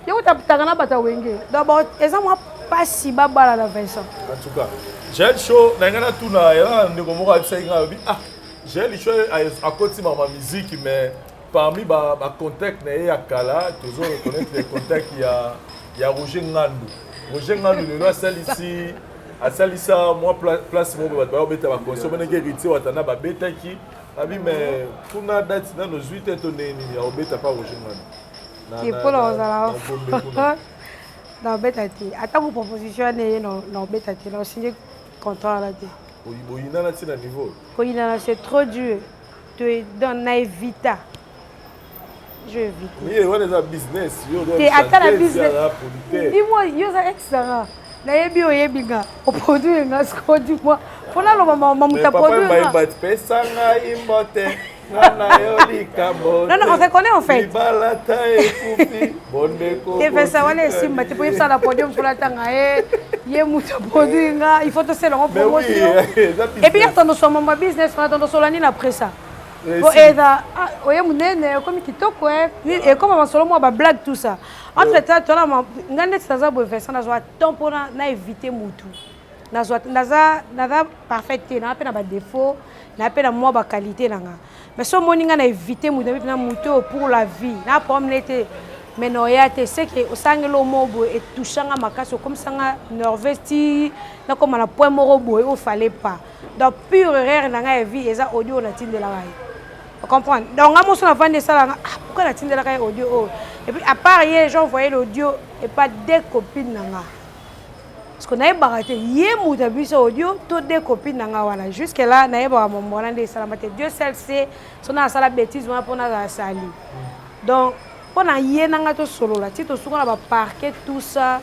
kotaputaka na bato ya Wenge. Donc eza mwa mpasi babala na Vincent. En tout cas, Jael Show, na ngai natuna eza na ndeko moko ayebisaki ngai, alobi: ah, Jael Show akoti mama musique, mais parmi bacontact na ye ya kala, tozo reconnaître les contacts ya Roger Ngandu. Roger Ngandu lelo asalisi asalisa mwa place moko, bato bayobeta baconcert, boneke Héritier Watana babetaki abi, mais kuna date nano zwi te to ndenge nini ya kobeta pa Roger Ngandu? Mpona kozala na obeta te, atako proposition wana eye, na obeta te, na osinye contrat wana te. Boyinana ntina niveau? Koyinana, c'est trop dur. Donc na évita, je évite. Mais wana eza business. Yo te, ata na business, dis-moi, yo oza ex nanga, nayebi, oyebi nga, oproduire nga. Siko dis-moi, mpo naloba mamuta produire nga, pesa ngai mbote, nga na yo likambo. Non, non, on se connaît en fait. Libala ta ekufi, bondeko. Te pesa wana esimba te, po yebisa na podium mpona ntanga ye, ye moto aproduire nga, il faut tosala yango promotion. Et puis yaka tondosoma ma business wana, tondosola nini après ça? Po eza ah, oye monene, okomi kitoko, eh. Ekoma masolo mwa bablague, tout ça. Entre temps tona nga ndeti naza boye, Vincent, nazwa temps mpona na éviter mutu. Nazwa, naza parfaite te, naa mpe na badéfaut, naa mpe na mwa baqualité na nga. Mais so omoni nga na éviter mutu, nayebi na mutu oyo pour la vie na problème ne te, mais noya te. C'est que osangeli o moko boye, etouchanga makasi, okomisanga nerveuse ti nakoma na point moko boye oyo fallait pas. Donc pure erreur na ngai ya vie eza audio oyo natindelaka ye, comprendre? Donc nga moso navandi, esalanga: ah, pourquoi natindelaka ye audio oyo? Et puis à part ye, j'envoyé l'audio epa deux copines na nga, parce que nayebaka te ye moto abimisa audio to deux copines na nga wana. Jusque là nayebaka mambo wana nde esalama te. Dieu seul sait so na asala bêtise wana mpo nazala sali. Donc mpo na ye na nga tosolola ti tosuka na baparquet, tout ça.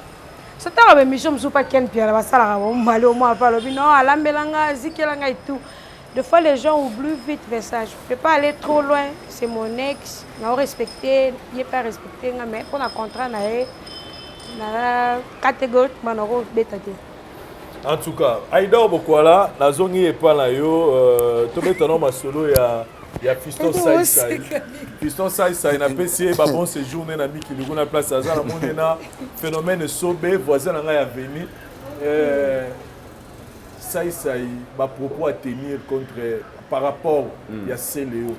So ntango baémission mosusu pa Ken Piala basalaka bomali, omwa mpe alobi non, alambelanga, azikelanga et tout. Des fois les gens oublient vite. Message, je peux pas aller trop loin, c'est mon ex, nao respecté ye mpe arespecte nga, mais mpo na contrat na ye na catégoriquement nakobeta te. En tout cas, Aïda Bokwala, nazongi epa na yo, tobetana masolo ya Fiston Saisai. Fiston Saisai, napesi ye babon séjour ne na mikili kuna place aza. Namoni na phénomène sobe voisin na ngai ya veni, Saisai, bapropos à tenir contre par rapport ya Celeo,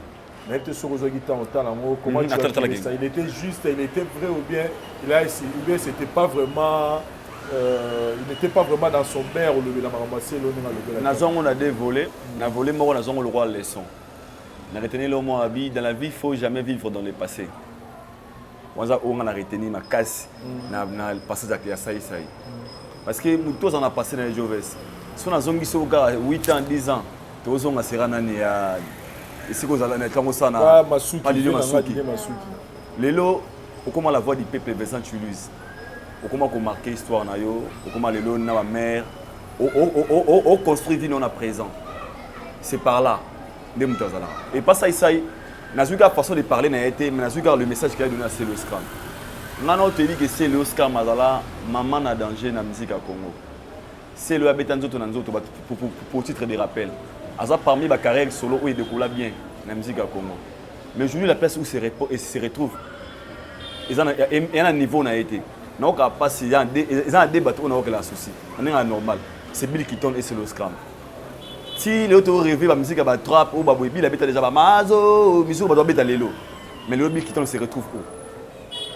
nayebi te soki ozwaki ntango otala yango. Comment tu as trouvé ça? Il était juste, il était vrai ou bien il a ou bien c'était pas vraiment, il n'était pas vraiment dans son bain? Olobela makambo ya Celeo ndenge alobela. Nazwango na deux volets. Na volet moko, nazwango lokola leçon na retenir le mot abi: dans la vie, il faut jamais vivre dans le passé. Wanza oyo nga na retenir makasi na passé ya Saisai, parce que motu aza na passé na ye. Joves, so nazongisi oyo kaka 8 ans, 10 ans, tozonga sera nani ya esika ozala na ntango osala na Masuki. Lelo okóma la voix du peuple, Vincent Toulouse, okóma komarquer histoire na yo, okóma lelo na bamare, oconstruire vie na présent. C'est par là nde moto azalaka. Et pas Saisai, nazwi kaka façon de parler na ye te, mais nazwi kaka le message qu'il a donné à Celeo Scram. Nga na otoyebi ke Celeo Scram azala mama na danger na musique ya Congo. Celeo abeta nzoto na nzoto. Pour titre de rappel, aza parmi bacarrière solo oyo edécolla bien na musique ya Congo. Mais aujourd'hui, la place où se, se retrouve eza na niveau na ye te. Naoka mpasi, eza na de bato oyo naokela souci na ndenge ya normal, c'est Bill Kiton et Celeo Scram. Ti lelo torêve bamusike ya batrap oyo baboye, Bill abeta déjà bamazo musique oyo bato babeta lelo. Mais lelo Bill Kiton se retrouve où?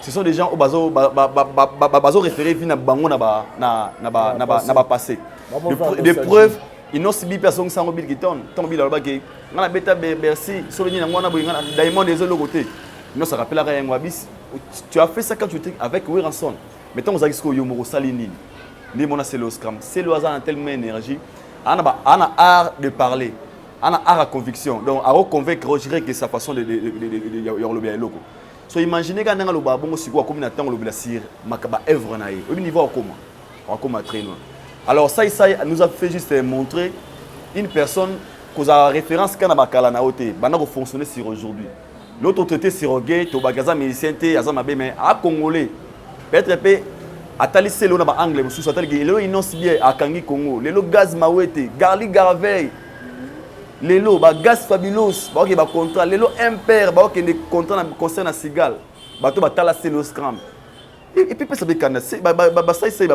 Ce sont des gens oyo bazo référé vie na bango na bapassé. De preuve, Innoss'B mpe azongisa yango Bill Kiton. Ntango Bill alobaki: nga nabeta Bercy, soki nini yango wana boye, nga Diamond eza eloko te, Innoss arapelaka yango abisi: tu as fait ça quand tu étais avec Werrason, mais ntango ozalaki sikoyo yo moko, osali nini? Nde mona Celeo Scram. Celeo aza na tellement énergie, ana art de parler, ana art à conviction. Donc akoconvaincre, je dirais que sa façon ya kolobela eloko. So imagine kaka ndenge alobaka bongo, sikoyo akomi na ntango olobela sur baœuvre na ye, oyebi niveau akoma très loin. Alors ça, ça nous a fait juste montrer une personne kozala référence kaka na bakala na yo te, banda kofonctionner sur aujourd'hui. L'autre traité sur orgueil, tobaki aza musicien te, aza mabe, mais acongolais peut-être mpe atali Celeo na baangle mosusu, ataliki lelo Innoss'B akangi Congo, lelo Gaz Mawete, Garly Garveil, lelo bagaz Fabilos baokende bacontrat, lelo impere baokende contrat na concert na Sigal. Bato batala Celeo Scram et puis pesa bekanda basaisai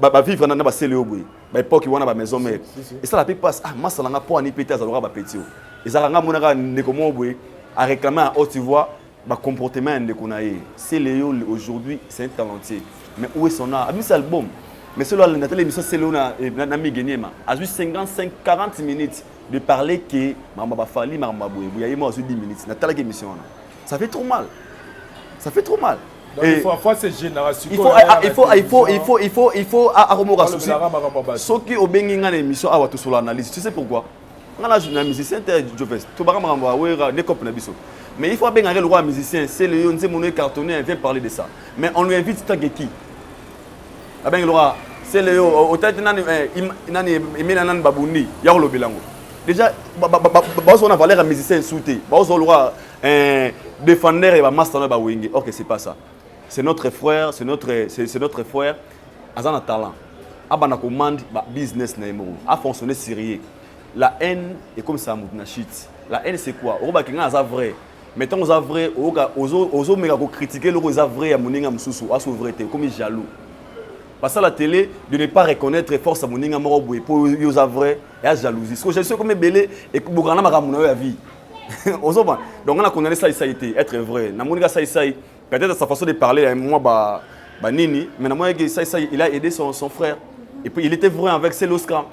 bavivre na basele oyo boye, baépoque wana, bamaison mare esala mpe passe. Ah, masalanga mpo ani mpe te, azalaka bapeti oyo ezalaka nga monaka ndeko moko boye aréclame à haute voix bacomportement ya ndeko na ye. Celeo aujourd'hui, c'est un talentier, mais où est son art? Abimisi album, mais selo alanda tala émission Celeo na Migeniema, azwi 55 40 minutes de parler ke makambo bafali, makambo boye boye, ye mo azwi 10 minutes. Natalaki émission wana, ça fait trop mal, ça fait trop mal. Donc, il faut, faut cette génération. Il faut, il faut, il faut, il faut, il faut, il faut, akomoka souci. Soki obengi nga na émission awa, tosolo analyse. Tu sais pourquoi? Nga na musicien te, Joves, tobaka makambo awera nde cope na biso. Mais il faut abengaka le roi musicien, c'est le nzembo no cartonné, vient parler de ça. Mais on lui invite tant que qui abengi le roi, c'est le yo otati nani nani emena nani babundi ya kolobela yango. Déjà bazwa na valeur ya musicien esu te, bazwa le roi défendeur ya bamaster na bawenge. Ok, c'est pas ça. C'est notre frère, c'est notre frère, aza na talent, abanda commande ba business na ye moko, afonctionner sérieux. La haine ekomisaka motu na shit. La haine, c'est quoi? Okobaki nga aza vrai, mais ntango oza vrai, oyoka ozomeka kocritiquer eloko eza vrai ya moninga mosusu, aso vrai te, okomi jaloux. Basala télé de ne pas reconnaître force ya moninga moko boye mpo yo oza vrai, ya jalousie. Siko jalousie ekomi ebele, ebokana na makambo na yo ya vie, ozomona. Donc nga na condamné Saisai te. Être vrai, namoni ka Saisai, peut-être sa façon de parler ya mwa ba banini, mais namoni que Saisai, il a aidé son frère et puis il était vrai avec Celeo Scram.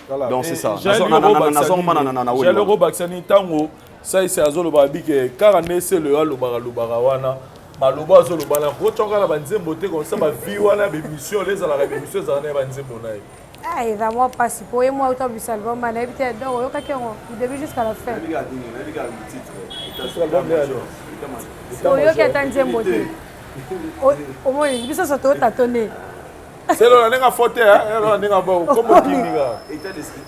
Voilà. Donc c'est ça. Jael obakisani ntango Saisi azoloba bike kaka nde Sele alobaka, lobaka wana maloba azoloba na kotyaka na banzembo te, comme ça bavi wana bémission ole ezalaka bémission ezala na ye banzembo na ye. Ah, eza mwa mpasi po ye mwa uta bisa album, nayebi te. Donc oyokaki yango du début jusqu'à la fin? Oyoki ata nzembo te? Omoni biso so totatone. Selo na ndenge afo te, elo na ndenge abo kombo kindika.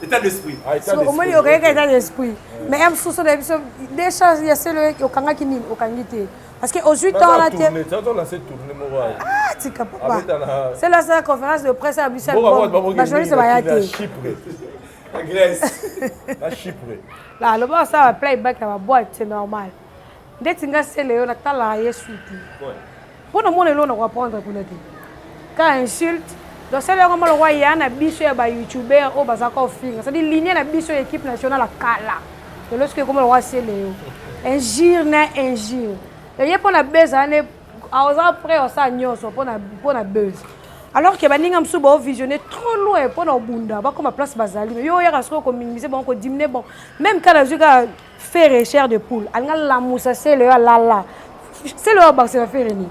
État d'esprit. Omoni, okayeka état d'esprit, mais ya mosusu na biso décharge ya Selo, okangaki nini? Okangi te parce que ozwi temps wana te. Ah, tika papa, Selo asala conférence de presse ya biso, bajournaliste baya te. Na Chypre. Aloba asala baplayback na baboîte, c'est normal. Ndeti nga Sele oyo natalaka ye su te mpo na mona eloko na koapprendre kuna te, ka insulte. Donc Sele yango malokwa ya na biso ya bayoutubeur oyo bazalaka ofinga, c'est-à-dire ligne na biso ya équipe nationale ya kala. Lelo soki ekoma lokwa Sele yo injure na injure ye mpo na buzz ane, aza prêt osala nyonso mpo na buzz, alors que baninga mosusu baovisionne trop loin mpo na obunda bakoma place bazali. Mais yo oyaka soki okominimiser bango, kodiminuer. Bon, même ka nazwi kaka Ferre chair de poule, alinga lamusa Sele oyo alala. Sele oyo abakisela Ferre nini?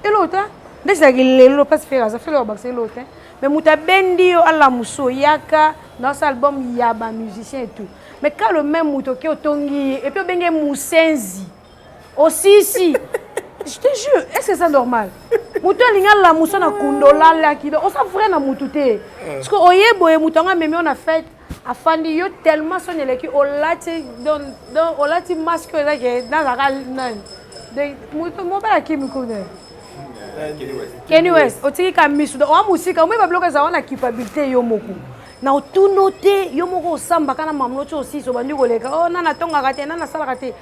Eloko te. Nde ezalaki lelo place Ferre aza, Ferre oyo abakisa eloko te. Mais moto abendi yo, alamusa, oyaka naosala album ya bamusicien et tout, mais ka le même moto oke otongi ye et puis obenge musenzi osisi. Je te jure, est ce que c'est normal? Moto alingi alamusa na kunda olalaki, donc oza vrai na motu te, parce que oye boye, moto yango amemi yo na fête, afandi yo tellement soni eleki, olati donc olati masque oyo ezake nazalaka nani, moto mobali akimi kuna, Kenny West, otiki ka misu. Donc oa mosika, omoi babiloko eza wana, culpabilité yo moko na otuno te, yo moko osambaka na mamuno ti osisi, obandi koleka o nana atongaka te, nana asalaka te.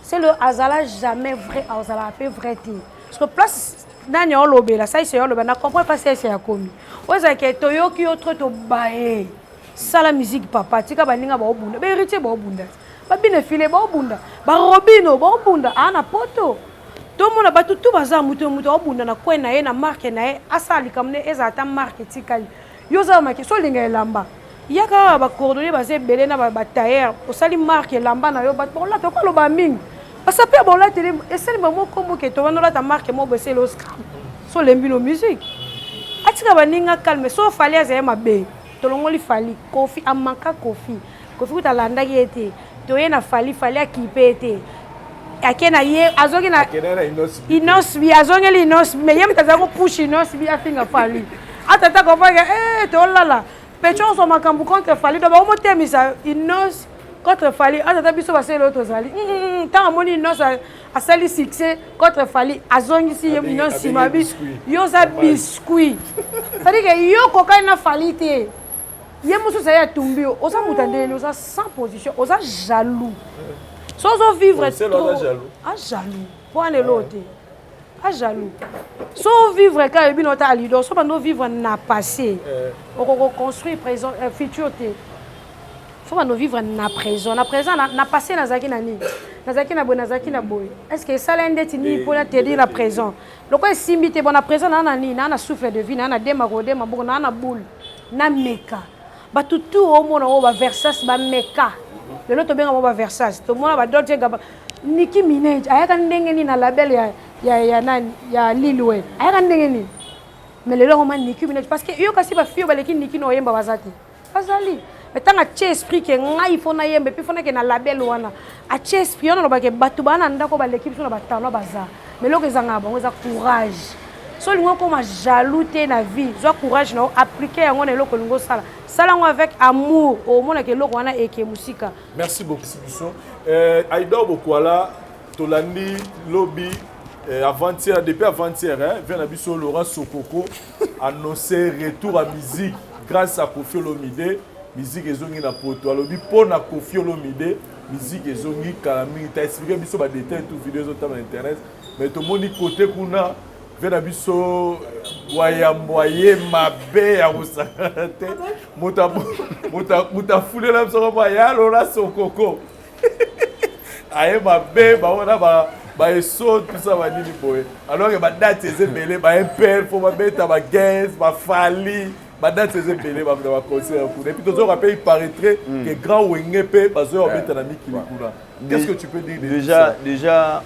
C'est le azala jamais vrai, azalaka mpe vrai te, parce que place nani aolobela Saisi, aolobela na comprendre place Saisi akomi oyo ezalaki. Toyoki yo trop, tobaye. Sala musique papa, tika baninga baobunda, bahéritier baobunda, babine file baobunda, barobino baobunda aa na poto. Tomona bato tu baza moto moto aobunda na kwe na ye na marque na ye, asala likambo ne ezala ata marque etikali. Yo oza maki so olinga elamba, yaka kaka bacordonnier baza ebele na batailleur, osali marque elamba na yo, bato bakolata. Okoloba mingi, basape ya baolateli esali bango kombo ke tobanda olata marque moko boye. Esali oscram so olembi no musique, atika baninga calme. So Fally azali mabe, tolongoli Fally. Kofi amanka Kofi, Kofi kuta alandaki ye te. Toye na Fally, Fally akipe ye te, ake na ye, azongi na Innoss'B, azongeli Innoss'B, mais ye moto azali kopushe Innoss'B afinga Fally. Atata comprendre eh, tolala pecho ozwa makambo contre Fally, donc bakomotemisa Innoss contre Fally. Atata biso baseli oyo tozali ntango amoni Innoss asali succès contre Fally, azongisi ye Innoss nsima bi yo oza biscuit, c'est-à-dire que yo kokani na Fally te, ye mosusu aye atumbi yo. Oza moto ya ndenge? Oza sans position, oza jaloux. So ozovivre trop a jaloux mpo wana eloo te, a jaloux. So ovivre kaka yebi na ota alidor, so bando ovivre na passé, okoko construire présent, futur te. Faut bando vivre na présent, na présent, na passé. Nazalaki na nini? Nazalaki na boye, nazalaki na boye. Est ce que esala ndeti nini mpona tenir na présent? Lokola esimbi te, bon, na présent naa na nini? Naa na souffle de vie, naa na de makolo, de maboko, naa na boule, nameka. Bato tu omona oyo baversas bameka lelo, tobenga bango baversas. Tomona badolce Gaba, Nicki Minaj ayaka ndenge nini na label ya nani, ya Lil Wayne? Ayaka ndenge nini? Mais lelo yango ma Nicki Minaj, parce que yo kasi bafille oyo baleki Nicki na oyemba baza te, bazali. Mais ntango atie esprit ke ngai fo nayemba, et puis fo nake na label wana, atie esprit wana, alobake bato baa na ndako baleki biso na batalent baza, mais eloko ezangaka bango eza courage. So olingi okóma jaloux te na vie, zwa courage na yo, applique yango na eloko olingi osala, sala yango avec amour, omonaka eloko wana eke mosika. Merci beaucoup biso Aidor Bokwala. Tolandi lobi, avant-hier, depuis avant-hier, hein, vient na biso Laurent Sokoko annoncé retour à musique grâce à Koffi Olomide. Musique ezongi na poto, alobi mpo na Koffi Olomide. Musique ezongi kala mingi ta expliquer biso ba détails tout vidéo ezotama na internet mais tomoni côté kuna ve na biso wayambo aye mabe ya kosakana te moto afulela biso koma ya lola sokoko aye mabe bango na baeso tout ça banini boye alors que badate eza ebele baimpere fo babeta bagaz bafali badate eza ebele na baconcert kuna epuis tozoyoka mpe il paraîtrait que grand wenge mpe bazoya kobeta na mikili kuna. Qu'est-ce que tu peux dire de déjà ça? Déjà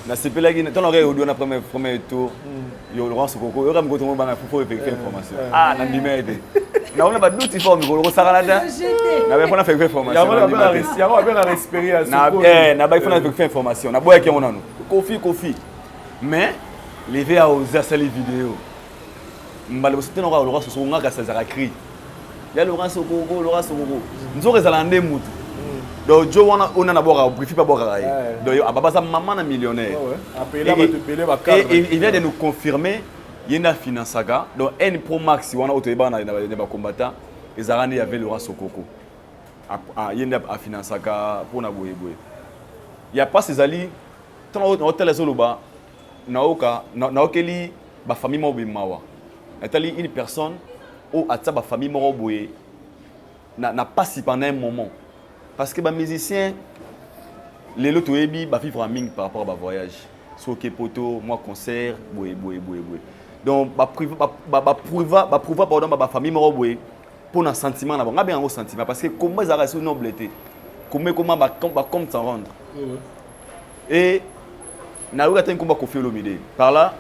nasepelaki ntango nakoki audio na premier premier tour yo Laurent Sokoko yoka mikolo tongo banga fo effectuer information. Ah, nandima ye te, naona baduti fort mikolo kosakana te, nabe fona effectuer formation. Yango babengaka expérience. Nabai fona effectuer information, naboyaki yango nano Kofi Kofi, mais leve a osé asali vidéo mbala boso te nakoka Laurent Sokoko ngaka azalaka cri ya Laurent Sokoko, Laurent Sokoko nzoka ezalaka nde mutu. Donc jo wana oyo nana abwakaka brifi mpe abwakaka ye, donc ababa aza mama na millionnaire. Et il vient de nous confirmer ye nde afinansaka. Donc N Pro Max wana oyo toyebaka na bacombattant ezalaka nde yave Laurent Sokoko, ye nde afinansaka mpona boyeboye ya mpasi. Ezali ntango naotala ezoloba naoka naokeli bafamille moko boye mawa. Natali une personne oyo atia bafamille moko boye na pasi pendant un moment, parce que bamusicien lelo toyebi bavivre mingi par rapport à bavoyage, soki poto mwa concert boye boye boye boye. Donc baprouva pardon bafamille moko boye mpo na sentiment na bango. Abenga yango sentiment parce que komba ezalaka so noble te, komba ekoma bacompte sans rendre. Et nayoki ata nkomba Kofi Olomide par là,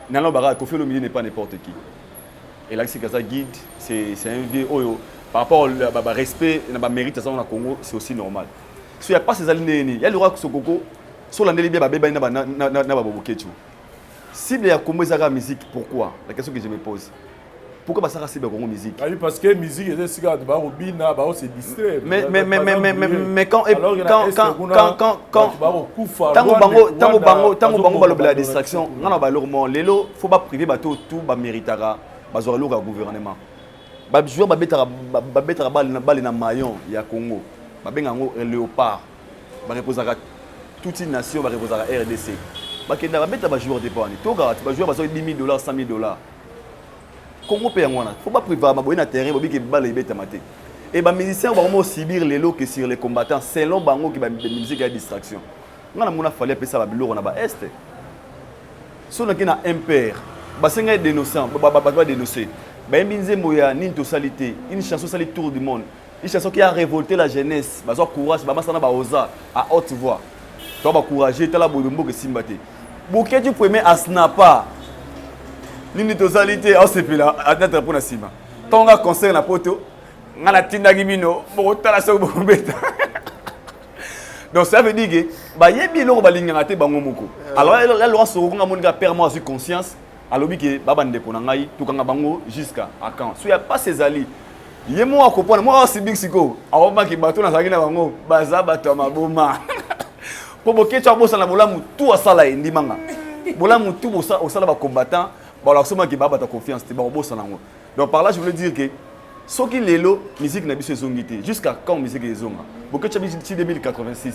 nano baka Kofi Olomide n'est pas n'importe qui, elakisi kaza guide, c'est un vieux oyo par rapport à ba respect na ba mérite aza na Congo, c'est aussi normal. So ya passe ezali ndenge ya Laurent Sokoko so landeli bien babebani na baboboketu. Cible ya Congo ezalaka musique. Pourquoi? La question que je me pose, pourquoi basaka cible ya Congo musique? Ah oui, parce que musique eza esika bato bakobina, bakose distraire. Mais quand quand quand quand quand quand bakokufa. Ntango bango balobela distraction, nga na baloko mo lelo faut baprive bato tout baméritaka bazwaka eloko ya gouvernement. Bajoueur babetaka bale na maillon ya Congo, babenga yango léopard, bareposaka toute une nation, bareposaka RDC. Bakenda babeta bajoueur te mpo wani tokaka ti bajoueur bazwaki 10 000 dollars, 100 000 dollars. Congo mpe yango wana faut bapriva maboye na terrain bobiki bale ebetama te. E bamusicien bango mo subir lelo que sur les combattants selon bango ke bamusique ya distraction. Nga namona Fali apesa babiloko na baeste so nake na MPR, basengai dénonçant, bato badénonce, bayembi nzembo ya nini tosali te, une chanson osali tour du monde, une chanson qui a révolté la jeunesse, bazwa courage, bamasana baoza à haute voix to bacourage. Tala boye mboka esimba te, Boketi premier asnapa nini tozali te, aosepela atatra mpo na nsima ntongo nga concert na poto nga natindaki bino bokotala soki bokobeta. Donc ça veut dire que bayebi eloko balingaka te bango moko. Alors la Laurent Sokoko, nga moni ka père moko azwi conscience, alobi ke ba bandeko na ngai tokanga bango jusqu'à à quand so ya pasi ezali ye moko akopona moko asibiki sikoyo akobaki bato nazalaki na bango baza bato ya maboma mpo Bokeci abosana bolamu tu asala ye ndimanga bolamu tu osala bacombattant balakisomaki ba bato ya confiance te bakobosana yango. Donc par là je voulais dire que soki lelo musique na biso ezongi te, jusqu'à quand musique ezonga? Bokeci biso ti 2086.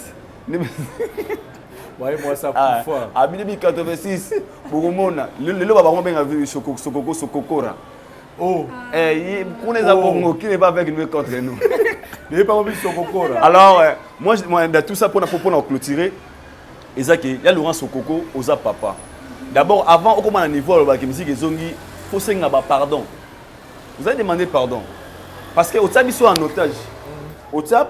Waye mwasi akufa. Abi 2086 bokomona lelo babango benga Sokoko Sokokora. Oh. Eh, kuna eza bongo, qui n'est pas avec nous est contre nous. Nayebi bango biso Sokokora. Alors moi, dans tout ça, mpona clôturer, eza ke ya Laurent Sokoko oza papa. D'abord, avant okoma na niveau alobaki musique ezongi, faut senga ba pardon. Vous allez demander pardon parce que otia biso en otage, otia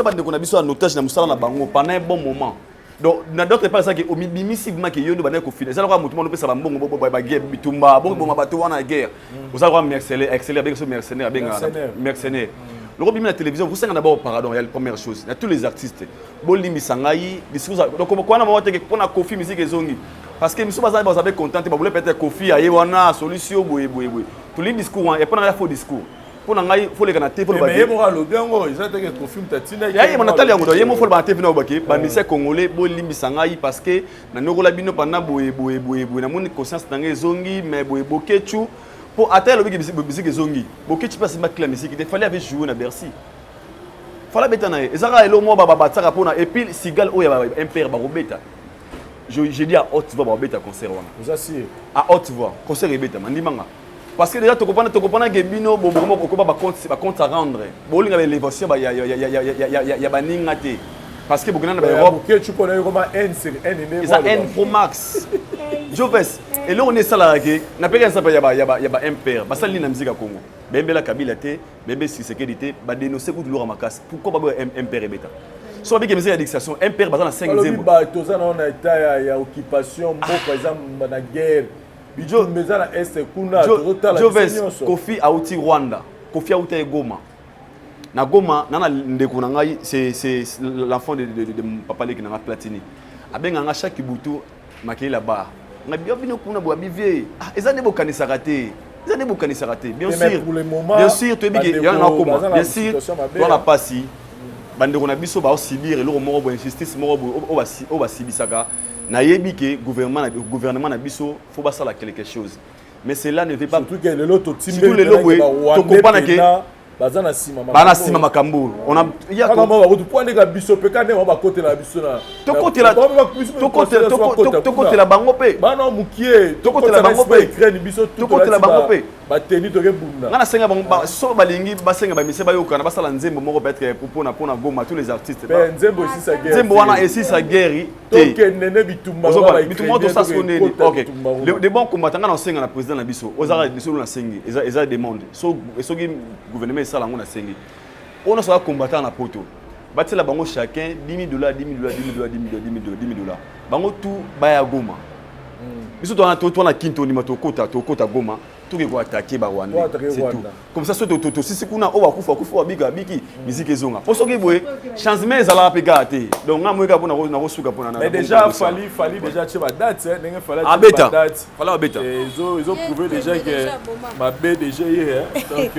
bandeko na biso en otage na mosala na bango pendant un bon moment. Donc na d'autre part ezaki omibimisi vraiment ke yo nde bandaki kofina. Eza lokola motu mwana opesa bambongo baguerre bitumba bokoboma bato wana ya guerre, oza lokola mercenaire, exceller abenga so mercenaire, abenga mercenaire. Loko bimi na télévision kosenga d'abord pardon ya première chose na tous les artistes, bolimbisa ngai discours. Donc kwana moko teke mpona Kofi musique ezongi parce que miso baza baza content te, babule peut-être Kofi aye wana solution boye boye boye. Toli discours wana ya mpona ngai faux discours, mpo na ngai faut leka na te. Mais ye moko alobi yango, eza teke Kofi moto atindaki. Ya ye mo natali yango. Donc ye mo faut loba na te vina obake bamusicien congolais bolimbisa ngai parce que nanyokola bino pendant boye boye boye boye, namoni conscience na ngai ezongi. Mais boye Bokechu mpo ata elobiki musique ezongi, Bokechu mpe asimba clé ya musique te. Fallait avait joué na Bercy. Fally abeta na ye. Ezaka elo mo ba batiaka mpona et puis Sigal oyo ya MPR bakobeta. Je dis à haute voix, bakobeta concert wana. Oza sûr? À haute voix, concert ebetama, ndimanga. Parce que déjà tokopana ke bino bobokoma okoba ba compte à rendre. Bolinga ba élévation ba ya ya ya ya ya ya ya baninga te. Parce que bokenda na ba Europe. Boketu mpona yo koma N sur N nde. Eza N Pro Max. Joves, eloko nde esalaka ke napeki exemple ya ba MPR basali nini na musique ya Congo? Bembela Kabila te, bembe Tshisekedi te, badénonce kutu loka makasi. Pourquoi baboya MPR ebeta? So babiki musique ya dictation, MPR baza na 5 balobi nzembo. Bato toza nao na état ya occupation, mboka eza na guerre, bitumba eza na Est kuna, tozotala biso Joves, nyonso. Kofi auti Rwanda, Kofi auti ye Goma. Na Goma na ndeko na ngai, c'est l'enfant de papa leki na nga Platini, abenga nga chaque butu makelele ya bar. Nga bio bino kuna boya bivie. Ah, eza nde bokanisaka te, eza nde bokanisaka te, bien Mais sûr. pour le moment, Bien sûr, toyebi ke bandeko ya na koma baza na bien sûr situation mabe, toza na hein. pasi. Bandeko na biso baosibir eloko moko boye, injustice moko boye oyo basibisaka. Nayebi ke gouvernement na biso faut basala quelque chose, mais cela ne veut pas Surtout ke lelo Surtout lelo boye, tokopana ke baza na nsima. Bana nsima makambo on a ya kaka mo bakutu po ndeka biso mpe ka ndenge bango bakotela biso na Tokotela tokotela bango mpe. Bana mokie. Tokotela bango mpe. Ukraine biso. Tokotela bango mpe. Bateni toke bunda. Nga nasenga bango so balingi basenga bamise bayokana, basala nzembo moko peut-être mpona Goma, tous les artistes. Mpe nzembo esisa guerre. Nzembo wana esisa guerre te. Tokende nde bitumba. Ozomona bitumba wana tosala siko ndeni? Ok, de bon combattant, nga nasenga na président na biso ozaka biso nasengi, eza demande. Soki gouvernement esala yango, nasengi oyo nyonso aza combattant na poto, batiela bango chacun 10 000 dollars, 10 000 dollars, 10 000 dollars, 10 000 dollars, 10 000 dollars, 10 000 dollars, bango tout baya Goma. Biso towana kini, tondima tokota Goma, toke koattaquer Barwandais, Koattaquer c'est tout. Rwanda. Comme ça, so tosisi kuna, oyo bakufa akufa, babika abiki, musique ezonga. Mpo soki boye changement ezalaka mpe kaka te. Donc nga moyeka mpo nakosuka mpona Mais déjà Fally déjà tie badate, ndenge Fally atie Abeta. badate. Fally abeta. Ezo prouver déjà que mabe déjà ye, hein. Donc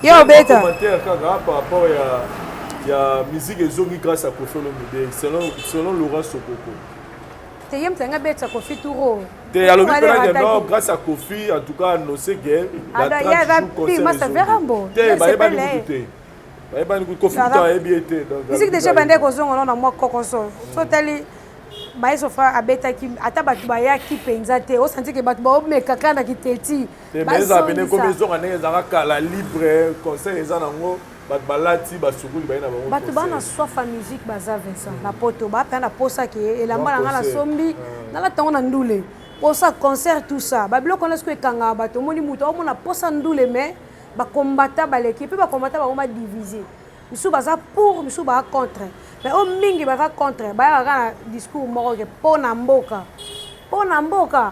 Yo, obeta. Commentaire kaka par rapport ya musique ezongi grâce à Koffi Olomide selon Laurent Sokoko. Te, ye moto anga abetisa Kofi turo. Te, alobi mpena ke non, grâce à Kofi, en tout cas annoncé que Ah, na donc, ye aza 30 jours concert pi, masa ezongi. Verambo. Te, Ye bayebani sepele. kutu te, bayebani kutu, Kofi Aza- kutu ayebi ye te. Donc, Musique alobi déjà kaka bande kozonga no na mwa kokoso. So otali baesofa abetaki, ata bato bayaki mpenza te, osanti ke bato baomeka kaka na kiteti. Te, mais ezala pene ekomi ezonga ndenge ezalaka kala, libre concert eza nango, bato balati basukuli, baye na bango. Bato baa na Concert. soif ya musique baza, Vincent, na poto baa na posa ke elamba na nga concert. Nasombi, nalata yango na ndule, posa concert, tout ça, babiloko wana. Soki ekangaka bato, omoni moto aomona posa ndule, mais bakombata baleki mpe bakombata bango badivise. Misusu baza pour, misusu baza contre, mais oyo mingi baza contre bayaka kaka na discours moko ke mpo na mboka, mpo na mboka.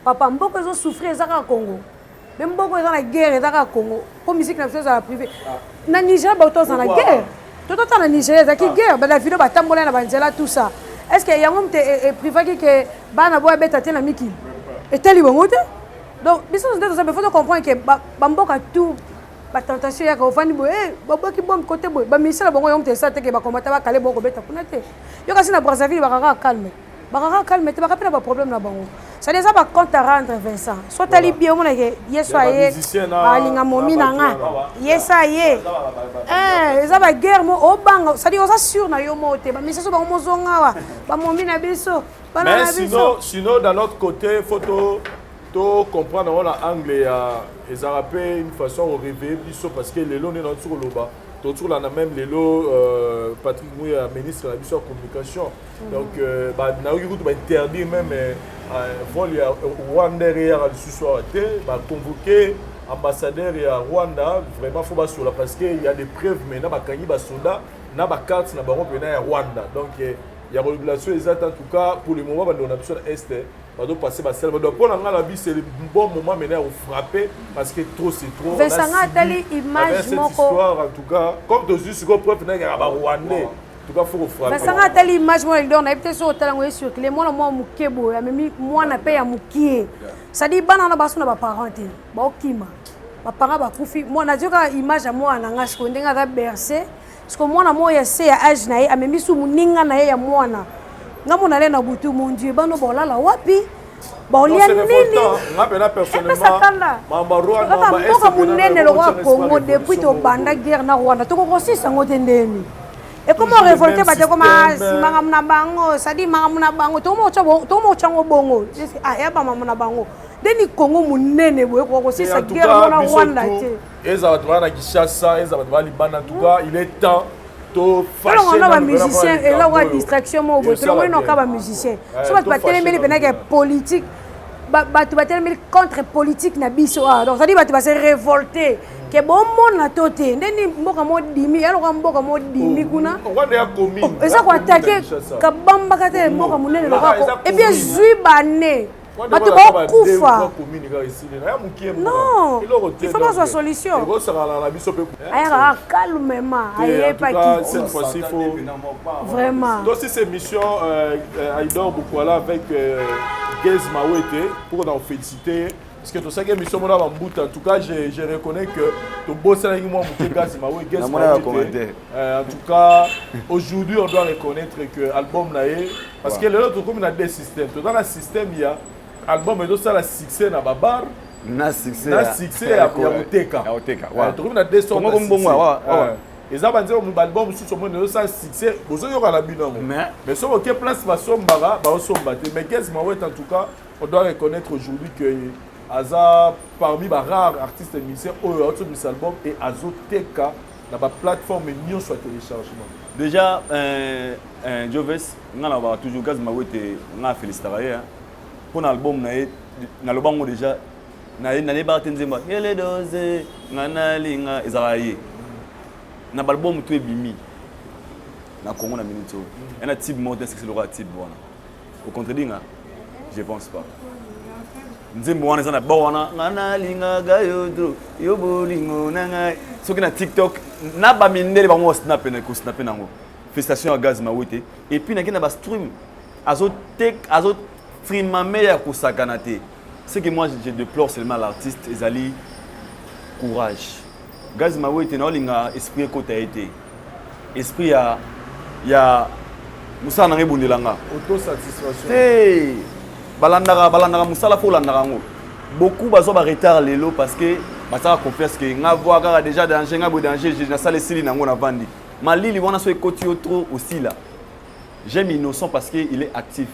Papa, mboka ezosouffrir eza kaka Congo, me mboka eza na guerre eza kaka Congo. Mpo musique na biso ezala privé na Nigeria, bato oza na guerre, totota na Nigeria ezalaki guerre, badavido batambola na banzela, tout ça. Est ce que yango moto eprivaki ke bana boyo abeta te na mikili etali bango te? Donc biso nde toza, faut comprendre ke bamboka tout batentation yaka. Ofandi boye, babwaki bombe kote boye, baministère na bango yango moto esala te ke bakombata bakale bongo kobeta kuna te. Yo kasi na Brazzaville bakaka calme, bakaka calme te, baka mpe na baproblème na bango. C'est eza bacompte à rendre. Vincent, so otali bien, omonake ye so aye alinga momi na nga, ye so aye eza baguerre mo obanga, c'est-à-dire oza sûr na yo mo te. Bamisia so bango mozonga awa, bamomi na biso, bana Mais na sinon, biso. Sinon d'un autre côté, faut to comprendre yango na angle ya ezalaka mpe une façon koréveiller biso, parce que lelo nde nauti koloba, touti kolanda même lelo Patrick Muya, ministre na biso ya communication. Donc nayoki kutu bainterdire même vol ya Rwanda eyaka lisusu awa te, baconvoqué ambassadeur ya Rwanda. Vraiment faut basola, parce que il y a des preuves maintenant, bakangi basoda na bacarte na bango mpena ya Rwanda. Donc ya kolobela so eza te. En tout cas, pour le moment, bandeko na biso na Est bazopase basele bato. Mpo na ngai na bi, c'est le bon moment maintenant ya kofrapper, parce que trop c'est trop. Vincent, nga atali image moko. Histoire, en tout cas, comme tozwi sikoyo preuve nayekaka barwandais, en tout cas faut kofrapper. Vincent, nga atali image moko leader, nayebi te so otala yango, ecircule. Mwana mwa moke boye amemi mwana mpe ya mokie, c'est-à-dire bana wana baso na baparent te, baokima, baparent bakufi. Mwana nazwi kaka image ya mwana na nga sikoyo ndenge aza bercé. Sikoyo mwana moko ya se ya age na ye amemi su moninga na ye ya mwana. Nga mona ale na butu, mon Dieu, bano bolala wapi? Baolia nini? Epesa kanda. Kaka mboka monene lokola Congo, depuis tobanda guerre na Rwanda, tokokosisa yango te. Ndeni ekoma révolte bato, ekoma makambo na bango, c'est-à-dire makambo na bango, tokoma otyango bongo ya bamambo na bango. Ndeni Congo monene boye ekoka kosisa guerre mona Rwanda te? Ezala bato baa na Kinshasa, ezala bato baa libanda, en tout cas il est temps. Tolongo na bamusicien, eza kwa distraction moko boye. Tolongoli noka bamusicien so bato batelemeli mpenaka ya politique, bato batelemeli contre politique na biso awa. Donc c'est-à-dire bato base révolté ke bomona to te ndeni mboka modimi yaloka, mboka modimi kuna eza koattaquer kabambaka te. Mboka monene lokako et puis ezwi bane, bato bakufa. Non, il faut bazwa solution. Ayaka calmement, ayebaki. Cette fois-ci, faut vraiment. Donc si cette émission Aïdor Bokwala avec Gaz Mawete pour nous féliciter, parce que tosaki émission mona bambuta. En tout cas, je reconnais que tobosanaki mwa moke Gaz Mawe, Gaz Mawete. En tout cas, aujourd'hui, on doit reconnaître que album na ye, parce que lelo tokomi na deux systèmes. Toza na système ya album ezosala succès na babar na succès na succès ya koteka. Tokomi na deux sortes. Eza banzembo, baalbum mosusu omoni ezosala succès, bozoyoka na bino yango, mais soki oke place basombaka, baosomba te. Mais Gaz Mawete, en tout cas, on doit reconnaître aujourd'hui que aza parmi barares artistes musiciens oyo aotobimisa album et azoteka na baplateforme nyonso ya téléchargement. Déjà, Joves, nga na baka toujours Gaz Mawete, nga félicitaka ye mpo na album na ye. Naloba ngo déjà, nayebaka te nzembo ele dose nga nalinga ezalaka ye na baalbum to ebimi na Congo na minute oyo. Ya na type moko te succès lokola type wana. Ocontredit nga? Je pense pas. Nzembo wana eza na ba wana, nga nalingaka yo trop, yo bolingo na ngai. Soki na TikTok na bamindele bango kosnape nango. Félicitation ya Gaz Mawete. Et puis nake na bastream, azostreamame ya kosakana te. Ce que moi je déplore seulement, l'artiste ezali courage. Gaz Mawete, naolinga esprit ekota ye te, esprit ya mosala nanga ebundelanga. Autosatisfaction. Te, balandaka mosala, fo olandaka yango. Beaucoup bazwa baretard lelo parce que basalaka confiance ke nga voi kaka déjà danger, nga boye danger, nasala esili nango, navandi malili wana. So ekoti yo trop, osila. J'aime Innocent parce que il est actif.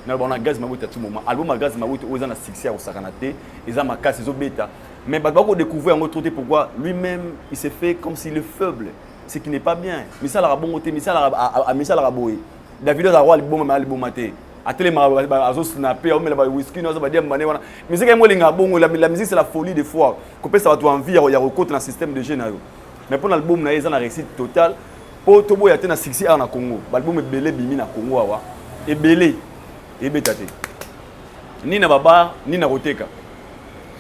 Naloba na Gaz Mawete, à tout moment, album ya Gaz Mawete oyo eza na succès ya kosakana te, eza makasi, ezobeta, mais bato bakodécouvrir yango trop te. Pourquoi? Lui-même, il s'est fait comme s'il est faible, ce qui n'est pas bien. Misalaka bongo te, misalaka boye. David aza roi liboma, mais aliboma te, atelemaka, azosnape, aomela bawhisky, aza badiamba ne wana. Musique yango elingaka bongo. La musique, c'est la folie des fois, kopesa bato envie ya kokota na système de jeu na yo. Mais mpo na album na ye, eza na réussite totale, mpo toboya te na succès awa na Congo. Baalbum ebele ebimi na Congo awa, ebele ebeta te, ni na babar ni na koteka,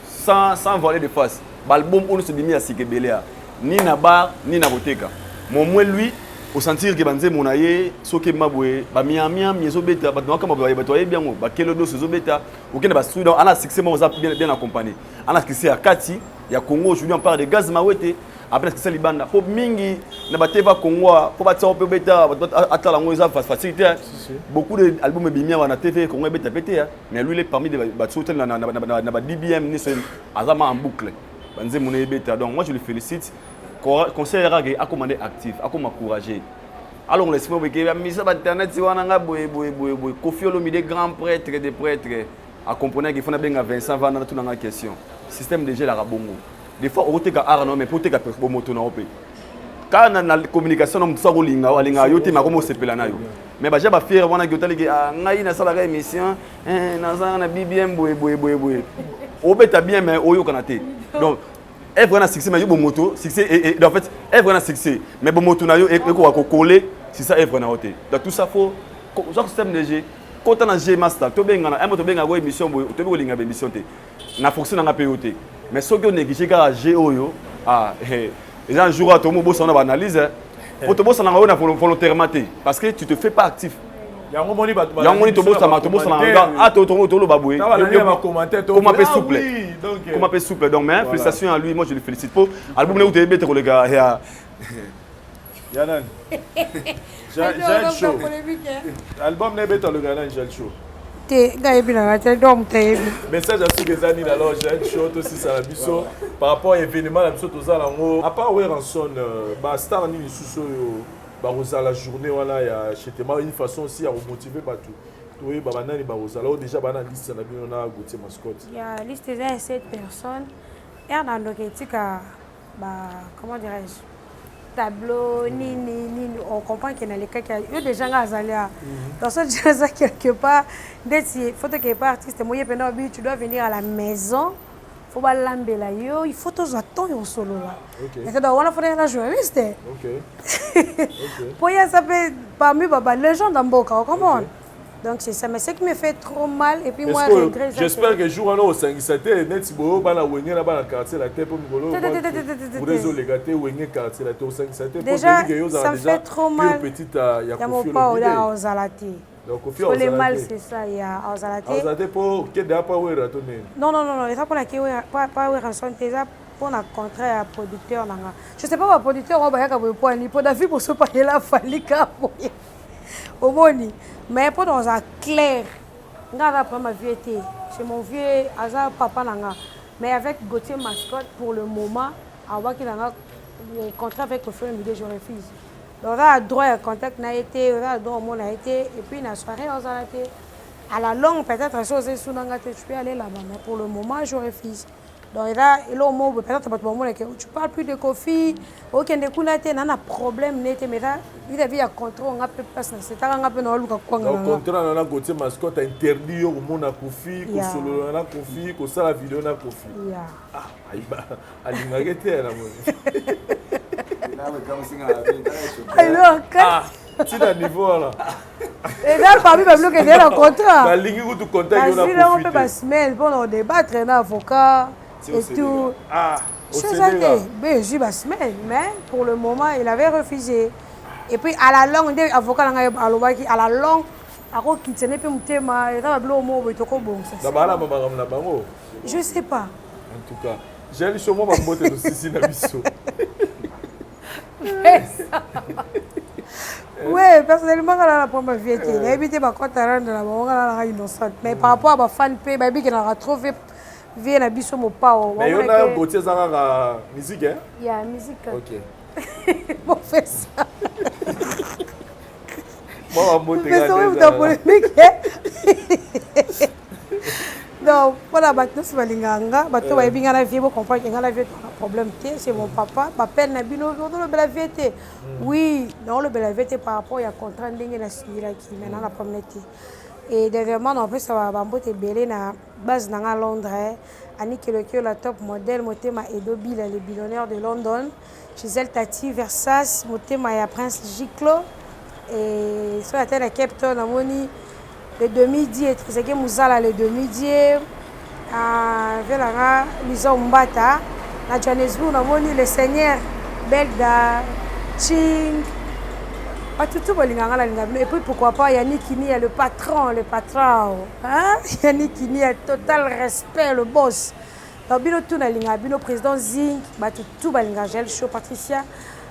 sans voiler de face. Baalbum oyo nyonso ebimi ya sika, ebele ya ni na bar ni na koteka. Momwe lui osentir ke banzembo na ye, soki ema boye, bamiamiami ezobeta, bato bakamba, bato bayebi yango, bakelo nyonso ezobeta, okende bastudio, ana succès moko eza bien, bien accompagné. Ana succès ya kati ya Congo. Aujourd'hui, on parle de Gaz Mawete. Après succès libanda, po mingi na bateva Congo, po batia mpe obeta, atala yango, eza facile te. Beaucoup de album ebimi awa na TV Congo ebeta pe te, mais lui, il est parmi bato otali na ba DBM nyonso, aza ma en boucle, banzembo na ebeta. Donc moi, je le félicite. Conseil kaka, akoma nde actif, akoma courageux. Alors l'esprit boye, misa bainternet wana, nga boye boye boye boye. Kofi Olomide, grand prêtre des prêtres, acomprenait qu'il faut nabenga Vincent vanda, natunanga question. Système de jeu elaka bongo. Des fois okoteka art na, mais po oteka bomoto na yo mpe kaka na communication na motu, so akolinga, alingaka yo te, makoma osepela na yo. Mais baja bafiere wana ki otaliki, ngai nasalaka émission, naza na BBM, boye boye boye boye, obeta bien, mais oyokana te. Donc œuvre na succès, mais yo bomoto succès, en fait œuvre na succès, mais bomoto na yo ekoka kokole c'est ça œuvre na yo te. Donc tout ça, faut oza système de jeu, kota na jeu master. Tobengana un mo, tobengaka ko émission boye, toyebi kolinga baémission te na fonction nanga mpe yo te. Mais soki onéglige kaka jeu oyo, ah, eza un jour oyo tomobosana na baanalyse, po tobosanaka oyo na volontairement te, parce que tu te fais pas actif. Yango moni bato. Yango moni tobosama, tobosanaka. Ah, toloba boye, koma mpe souple, koma mpe souple. Donc mais félicitations à lui, moi je le félicite po album ne uta ebete koleka ya Ya nani? Jael Show. Album na ebeta oleka nani? Jael Show. Te, ngai ayebi na ngai te, donc moto ayebi. Message ya suka eza nini alors Jael Show tosisa na biso par rapport à événement na biso toza nango à part Werrason euh, ba star nini lisusu oyo bakozala journée wana ya chetema une façon aussi ya komotive bato toyeba banani bakozala oyo déjà bana liste na bino na Gauthier Mascotte. Ya liste eza ya 7 personnes. Air na ndoki etika ba comment dirais-je tableau nini nini on comprend que nalekaki yo déjà nga azali a donc so déjà aza quelque part ndeti faut tokeye pa artiste moye mpena obi tu dois venir à la maison faut balambela yo il faut tozwa temps ya kosolola ete donc wana fo na journaliste mpo ye aza mpe parmi ba légende ya mboka ocomprendre. Donc c'est ça, mais ce qui me fait trop mal et puis moi regret. J'espère que jour wana osangisa te neti boyo bana wenge na bana quartier la te po mikolo oyo ezoleka te wenge quartier la te osangisa te. Déjà ça me fait trop mal. Petite ya Koffi Olomide ozala te. Donc Koffi le mal c'est ça ya ozala te. Ozala te po kende apa wera to nini? Non non non non, eza pona ke wera pa wera son te, eza pona contrat ya producteur nanga. Je sais pas ba producteur oyo bayaka boye po ani po David Bosopa yela falika boye. Omoni mais mpo na kozala clair nga aza problème ya vieux te, c'est mon vieux, aza papa na nga, mais avec Gauthier Mascotte pour le moment awaki na nga contrat avec Koffi Olomide, je refuse. Donc aza na droit ya contact na ye te, aza na droit omona ye te et puis na soirée ozala te. À la longue peut-être soki oza esu na nga te, tu peux aller là-bas, mais pour le moment je refuse. Donc eza eloko moko boye peut-être bato bamona ke tu parles plus de Koffi, okende kuna te na na problème ne te, mais eza vis-à-vis ya contrat nga mpe place na setaka nga mpe naoluka kwanga na nga. Contrat na na Gauthier Mascotte interdit yo komona Koffi, kosolola na Koffi, kosala video na Koffi. Ah, alingaki te na moni. Alors, ah, tina niveau wana. Eza parmi babiloko ezali na contrat. Balingi kutu contact yo na Koffi. Nazwi mpe basemaine mpona kodébattre na avocat et tout. Ah, eza te be ezwi basemaine, mais pour le moment il avait refusé. Et puis à la longue nde avocat na ngai alobaki à la longue akokitisa nde mpe motema eza babiloko moko boye tokobongisa. Na balamba makambo na bango. Je sais pas. En tout cas, Jael Show mwa bambote tosisi na biso. Ouais, personnellement, nga na prendre vie te. Nayebi te bakota rendre na bango, nga nalaka innocente. Mais par rapport à bafan mpe bayebi ke nalaka trop vie na biso mopao. Mais yo na Gauthier eza kaka musique hein? Ya musique. OK. Bon, fait ça. Mwa bambote. Pesa oyo mutu ya polémique. Donc mpona bato nyonso balingaka nga, bato bayebi nga na vie, bocomprendre ke nga na vie tona problème te, c'est mon papa. Bapene na bino ozolobela vie te. Oui, naolobela vie te par rapport ya contrat ndenge nasignelaki, mais na na problème te. Et dernièrement naopesa bambote ebele na base na nga Londres, Annie Kelokio la top modèle, motema Edo Bila le billionnaire de London, Gisèle Tati Versas, motema ya Prince Giclo, et so ata na Cape Town namoni le demi-dieu Trizeke Muzala le demi-dieu, velanga Lisa Mbata na Johannesburg namoni le Seigneur Belda Ching, bato tu bolingaka nga nalinga bino. Et puis pourquoi pas Yannick Kinia le patron, le patron hein? Yannick Kinia, total respect, le boss. Donc bino tu nalingaka bino, président Zing, bato tu balingaka Jael Show, Patricia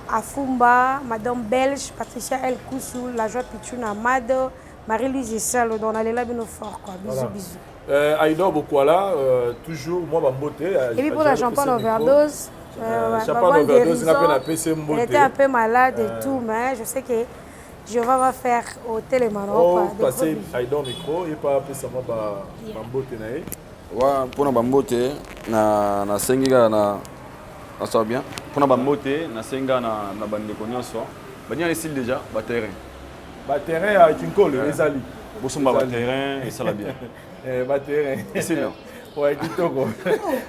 Afumba, madame Belge, Patricia El Koussou, la joie Pichuna Mado, Marie-Louise Essalo, donc nalela bino fort quoi. Bisous, voilà. Bisous. Aïdor Bokwala, toujours moi bambote. Et puis pour la champagne overdose, champagne overdose, n'a pas PC mbote. Elle était un peu malade et tout, mais je sais que Jéhovah va faire au télémano. Oh, passer Aïdor micro et pas appeler ça moi bambote na ye. Ouais, pour bambote na na sengi na ça bien. Pour bambote na senga na na bande nyonso. Banya ici déjà ba terrain. Ba terrain à Kinkole ezali. Bosomba ba terrain et ça la bien. Eh ba terrain. C'est bien. Ouais, kitoko.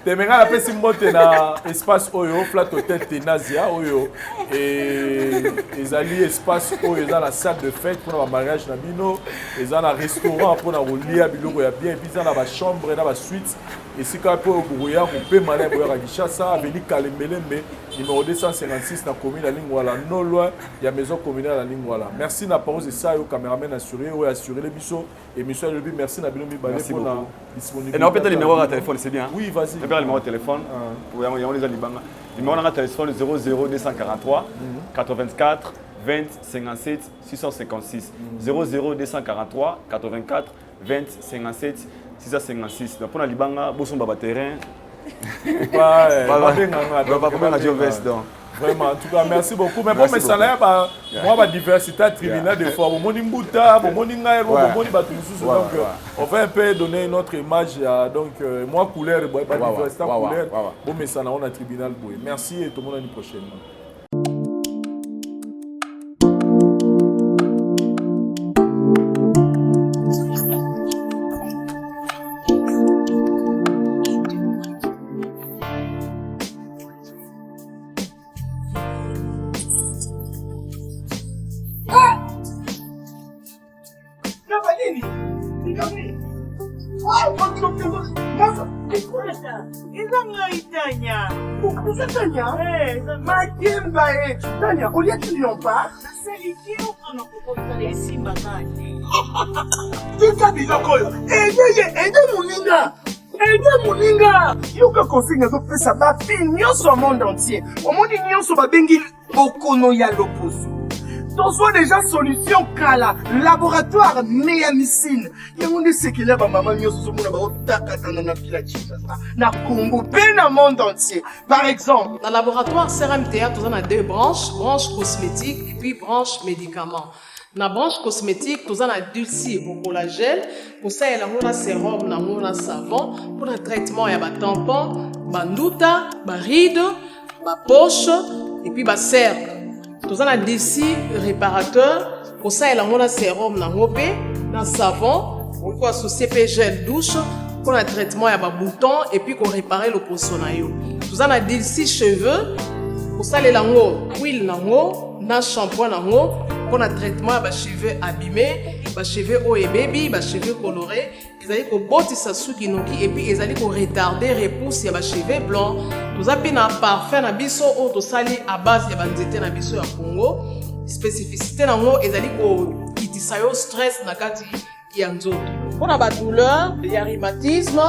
Temenga la pesi mbote na espace oyo flat hotel Tenazia oyo et ezali espace oyo eza la salle de fête pour ba mariage na bino, eza na restaurant pour na kolia biloko ya bien, puis eza na ba chambre na ba suite. Esika po boya kopema na boya Kinshasa, avenue Kalembelembe numéro 256 na commune ya Lingwala, non loin ya maison communale ya Lingwala. Merci na Parose Sayo, cameraman assuré oyo assuré les biso émission ya lobi. Merci na bino mibale Merci pour la beaucoup. disponibilité. Et on peut le numéro de téléphone, c'est bien. Oui, vas-y. On peut le numéro de téléphone. Pour y aller, on les a libanga. Numéro de téléphone 00 243 84 20 57 656 00 243 84 20 57 656 donc mpona libanga bosomba baterrain. Babenga Joves donc. Vraiment, en tout cas, merci beaucoup. Mais bon, mais ça là, bah, moi, bah, diversité tribunal des fois, bon, mbuta, bon, ngai, bon, bato mosusu. Donc, on va un peu donner notre image, donc, moi, couleur, bah, diversité couleur. Bon, mais ça là, on a tribunal, boy. Merci et tout le monde l'année prochaine. Eza Tanya. Makemba e. Tanya, oliaki lion pa? Tika biloko oyo. Ede ye, ede moninga. Ede moninga. Yoka consigne azopesa bafille nyonso ya monde entier. Omoni nyonso babengi bokono ya loposo. Tozwa deja solution kala, laboratoire Neamycine. Yango nde sekele ya bamama nyonso ozomona baotakatana na ville ya Kinshasa, na Congo mpe na monde entier. Par exemple, na laboratoire CRMTA, toza na deux branches, branche cosmétique et puis branche médicament. Na branche cosmétique, toza na Dulci Bocollagel, kosalela yango na sérum nango na savon mpona traitement ya batampon, banduta, baride, bapoche et puis bacercle. Toza na Dulci réparateur, kosalela yango na sérum nango mpe na savon, okoki koassocie mpe gel douche mpona traitement ya babouton et puis korépare loposo na yo. Toza na Dulci cheveux, kosalela yango huile nango na shampoing nango mpona traitement ya bacheveux abîmé, bacheveux oyo ebebi, bacheveux coloré. Ezali kobotisa suki noki et puis ezali koretarde repousse ya bacheveux blanc. Toza mpe na parfum na biso oyo tosali à base ya banzete na biso ya Congo. Spécificité nango ezali kokitisa yo stress na kati ya nzoto. Mpona badouleur ya rhumatisme,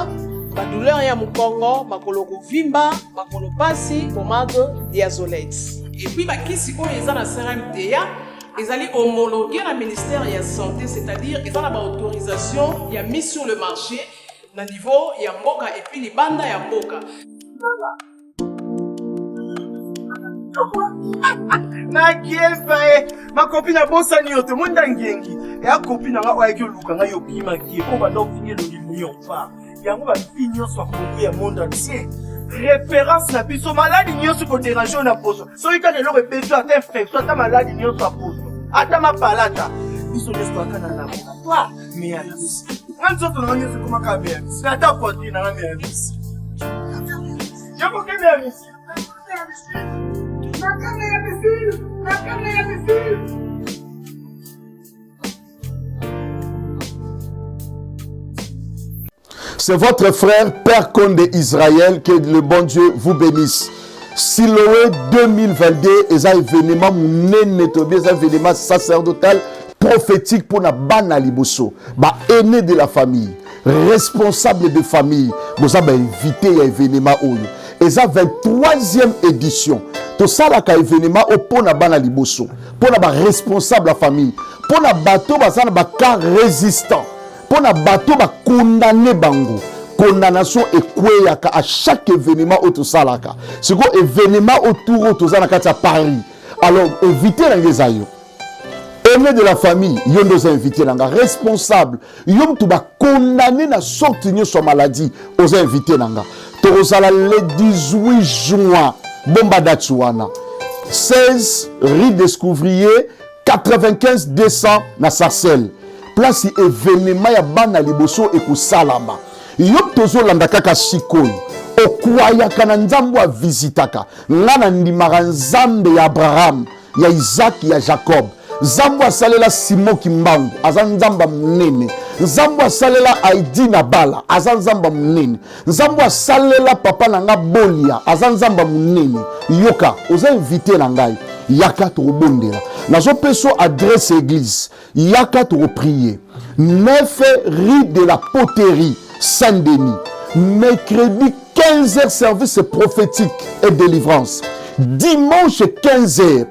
badouleur ya mokongo, makolo kovimba, makolo pasi, pomade Diazolex. Et puis bakisi oyo eza na CRMTA ezali homologué na ministère ya santé, c'est-à-dire eza na baautorisation ya mise sur le marché na niveau ya mboka et puis libanda ya mboka. Nakiepa e makopi na bosani yo te monda ngengi eya kopi na nga oyo ayaki oluka ngai obimaki ye oyo banda ofingi elongi lion pa yango bafi nyonso ya Kongo ya monde entier référence na biso. Maladi nyonso koderange oyo na poso, soki kaka eloko ebeti, ata infection, ata maladi nyonso ya poso, ata mapalata, biso nyonso toyaka na laboratoire Meamisi. Nga nzoto nanga nyonso ekomaka Meamisi, ata poitrine nanga Meamisi, yokoke Meamisi. Nakame ya missile, nakame ya missile. C'est votre frère Père Konde Israël, que le bon Dieu vous bénisse. Siloé 2022 eza événement monene, tobi eza événement sacerdotal prophétique pour na bana liboso, ba aîné de la famille, responsable de famille, boza ba invité ya événement oyo. Eza 23e édition. Tosalaka événement oyo mpo na bana liboso, mpo na ba responsable ya famille, mpo na bato baza na ba cas résistant, mpo na bato bakondane bango. Condamnation ekweyaka à chaque événement oyo tosalaka. Sikoyo événement autour oyo toza na kati ya Paris, alors invité na ngai eza yo, aîné de la famille, yo nde oza invité na nga. Responsable, yo mutu bakondane na sorte nyonso ya maladie, oza invité na nga. Tokozala le 18 juin, bomba date wana, 16 rue Descouvrier, 95 200 na Sarcelles, place événement ya bana liboso ekosalama. Yo tozolanda kaka sikoyo, okwayaka na Nzambe avisitaka nga. Na ndimaka Nzambe ya Abraham, ya Isaac, ya Jacob. Nzambe asalela Simon Kimbangu, aza Nzambe monene. Nzambe asalela Aidi na bala, aza Nzambe monene. Nzambe asalela papa na nga Bolia, aza Nzambe monene. Yoka, oza invité na ngai, yaka tokobondela. Nazopesa adresse église, yaka tokoprie. 9 rue de la Poterie, Saint-Denis, mercredi 15h, service prophétique et délivrance. Dimanche 15h.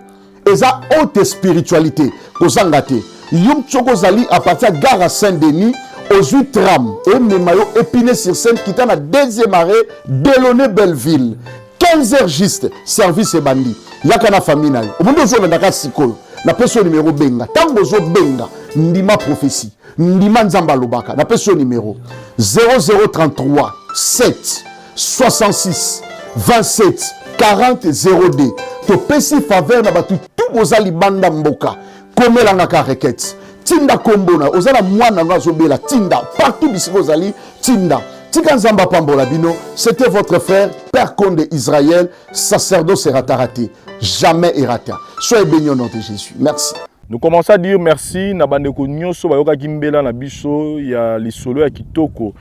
Eza haute spiritualité, kozanga te. Yo soki ozali à partir ya gare ya Saint-Denis, ozwi tram emema yo Épinay sur Seine, kita na deuxième arrêt Delaunay Belleville. 15 heures juste, service ebandi. Yaka na famille na yo. Omondi ozolandaka sikoyo. Napesi yo numero, benga. Ntango ozobenga, ndima prophétie, ndima Nzambe alobaka. Napesi yo numero 0033 7 66 27 40 02. Topesi faveur na bato tu boza libanda mboka. Komelanga ka requête, tinda kombo na oza na mwana no azobela, tinda partout bisika ozali, tinda. Tika Nzambe apambola bino. C'était votre frère Père Konde Israël, sacerdoce erata raté, jamais erata. Soyez bénis au nom de Jésus. Merci. Nous commençons à dire merci na bandeko nyonso bayokaki mbela na biso ya lisolo ya kitoko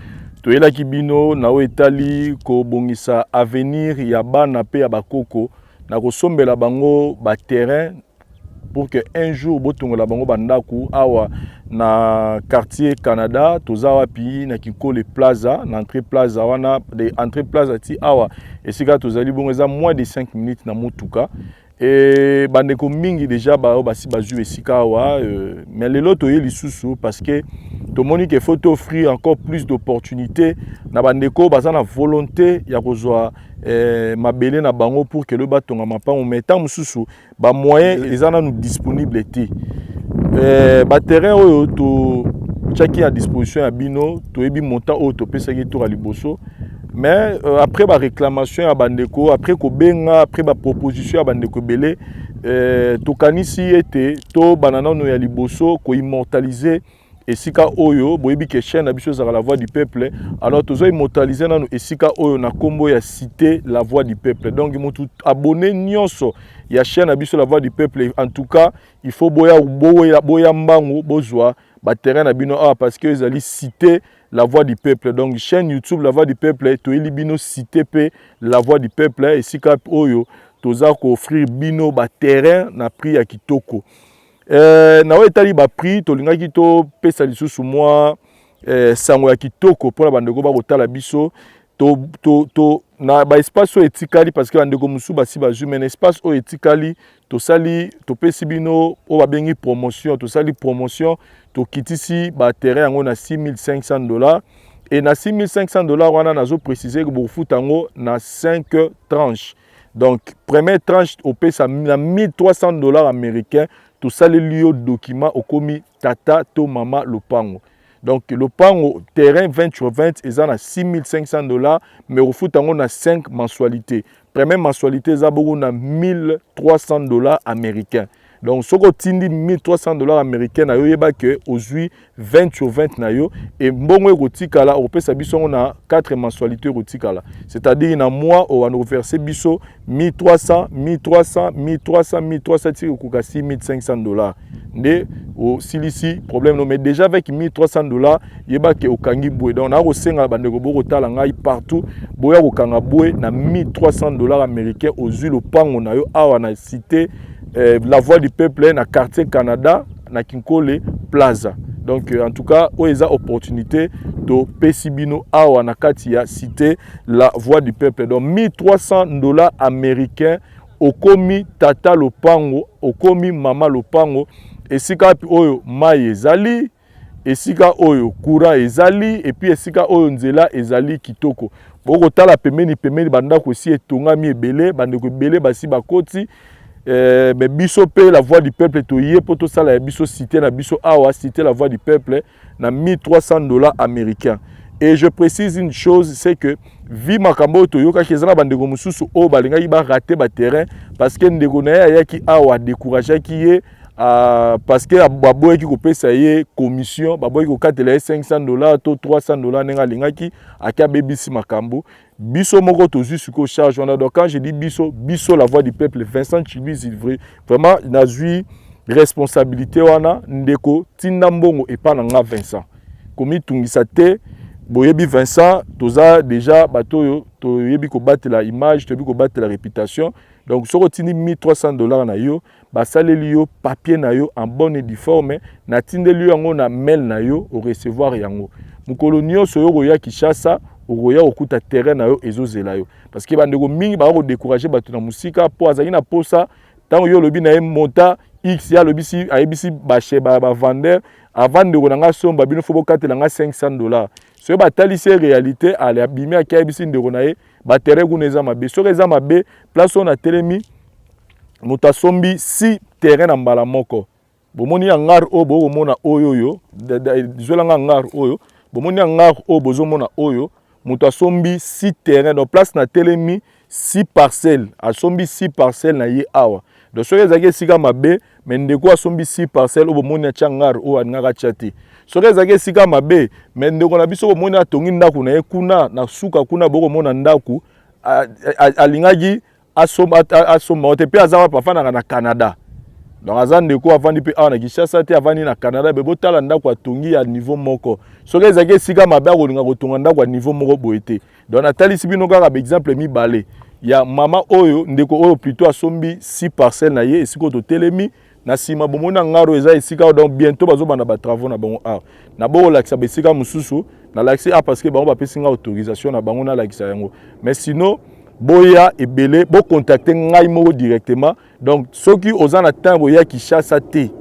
toyelaki bino na oyo etali kobongisa avenir ya bana mpe ya bakoko na kosombela bango baterrain pour que un jour botongola bango bandako. Awa na quartier Canada, toza wapi? Na Kinkole Plaza, na entrée Plaza wana. De entrée Plaza ti awa esika tozali bongo, eza moins de 5 minutes na motuka. E bandeko mingi déjà baoyo basi bazwi esika awa, mais lelo toye lisusu parce que tomoni ke faut offrir encore plus d'opportunités na bandeko baza na volonté ya kozwa mabele na bango pour ke lo batonga mapango, mais ntango mosusu bamoyen eza nanu disponible te. Baterrain oyo totiaki à disposition ya bino, toyebi montant oyo topesaki tour ya liboso, mais après baréclamation ya bandeko, après kobenga, après baproposition ya bandeko ebele, tokanisi ete tobanda nano ya liboso koimmortaliser esika oyo. Boyebi ke chaîne na biso ezalaka La Voix du Peuple, alors tozo immortaliser nano esika oyo na nkombo ya Cité La Voix du Peuple. Donc motu abonné nyonso ya chaîne na biso La Voix du Peuple, en tout cas il faut boya, boya, boya mbangu, bozwa baterrain na bino awa parce que ezali Cité La Voix du Peuple. Donc chaîne YouTube La Voix du Peuple, toyeli bino Cité mpe La Voix du Peuple, esika oyo toza koofrir bino baterrain na prix ya kitoko. Na oyo etali baprix, tolingaki topesa lisusu mwa sango ya kitoko mpona bandeko bakotala biso to na baespace oyo etikali, parce que bandeko mosusu basi bazwi, mais na espace oyo etikali, tosali, topesi bino oyo babengi promotion. Tosali promotion, tokitisi baterrain yango na 6500 $. E na 6500 $ wana, nazoprécise ke bokofuta yango na 5 tranches. Donc première tranche, opesa na 1300 $ américain, tosaleli yo document, okomi tata to mama lopango. Donc lopango, terrain 20 sur 20, eza na 6500 $, mais okofuta yango na 5 mensualité. Première mensualité eza bongo na 1300 $ américain. Donc soki otindi 1300 $ américain na yo, oyeba ke ozwi 20 sur 20 na yo. E mbongo ekotikala, okopesa biso yango na 4 mensualité ekotikala, c'est-à-dire na mois obanda koverse biso 1300, 1300, 1300, 1300, tii ekoka 6500 $, nde osilisi problème no. Mais déjà avec 1300 $, yeba ke okangi boye. Donc naa kosenga bandeko bokotala ngai partout, boya kokanga boye na 1300 $ américain, ozwi lopango na yo awa na Cité La Voix du Peuple, na quartier Canada, na Kinkole Plaza. Donc en tout cas oyo eza opportunité topesi bino awa na kati ya Cité La Voix du Peuple. Donc 1300 $ américain, okomi tata lopango, okomi mama lopango. Esika wapi oyo mai ezali, esika oyo courant ezali, et puis esika oyo nzela ezali kitoko. Bokotala pembeni pembeni, bandako esi etongami ebele, bandeko ebele basi bakoti. Mais biso mpe La Voix du Peuple, toye mpo tosala ya biso cité na biso awa, Cité La Voix du Peuple, na 1300 $ américain. Et je précise une chose, c'est que vi makambo oyo toyokaki, eza na bandeko mosusu oyo balingaki barater baterrain parce que ndeko na ye ayaki awa, adécourageaki ye parce que baboyaki kopesa ye commission, baboyaki kokatela ye 500 $ to 300 $ ndenge alingaki. Aki abebisi makambo. Biso moko tozwi sikoyo charge wana. Donc quand je dis biso, biso La Voix du Peuple, Vincent Chiluisi, vraiment nazwi responsabilité wana. Ndeko, tinda mbongo epa na nga Vincent, komitungisa te. Boyebi Vincent, toza déjà bato oyo toyebi kobatela image, toyebi kobatela réputation. Donc soki otindi 1300 $ na yo, basaleli yo papier na yo en bonne et due forme, natindeli yo yango na mail na yo, orecevoir yango mokolo nyonso oyo okoya Kinshasa, okoya kokuta terrain na yo ezozela yo. Parce que bandeko mingi baka kodécourage bato na mosika mpo azalaki na posa. Ntango yo olobi na ye monta x, ye alobisi, ayebisi bashe bavendeur avant ndeko na ngai somba bino fo bokatela ngai 500 $. Soki batalisi ye réalité, ale abimi, ake, ayebisi ndeko na ye baterrain kuna eza mabe. Soki eza mabe, place oyo natelemi, moto asombi six terrain na mbala moko. Bomoni hangar oyo bokomona oyo, oyo zwelanga hangar oyo, bomoni hangar oyo bozomona oyo, moto asombi six terrain. Donc place na telemi, six parcelle, asombi six parcelle na ye awa. Donc soki ezalaki esika mabe, mais ndeko asombi six parcelle oyo bomoni atya hangar oyo, alingaka atya te. Soki ezalaki esika mabe, mais ndeko na biso bomoni atongi ndako na ye kuna na suka kuna, bokomona ndako, alingaki asomba te. Mpe aza wapi? Afandaka na Canada. Donc aza ndeko avandi mpe awa na Kinshasa te, avandi na Canada. Be botala ndako atongi ya niveau moko. Soki ezalaki esika mabe, akolinga kotonga ndako ya niveau moko boye te. Donc natalisi bino kaka baexemple mibale ya mama oyo, ndeko oyo plutôt, asombi six parcelle na ye esika oyo totelemi. Na nsima bomoni hangar oyo eza esika oyo. Donc bientôt bazobanda batravaux na bango awa. Na bokolakisa baesika mosusu, nalakisi awa parce que bango bapesi nga autorisation na bango nalakisa yango. Mais sinon boya ebele, bocontacte ngai moko directement. Donc soki oza na ntango ya Kinshasa te,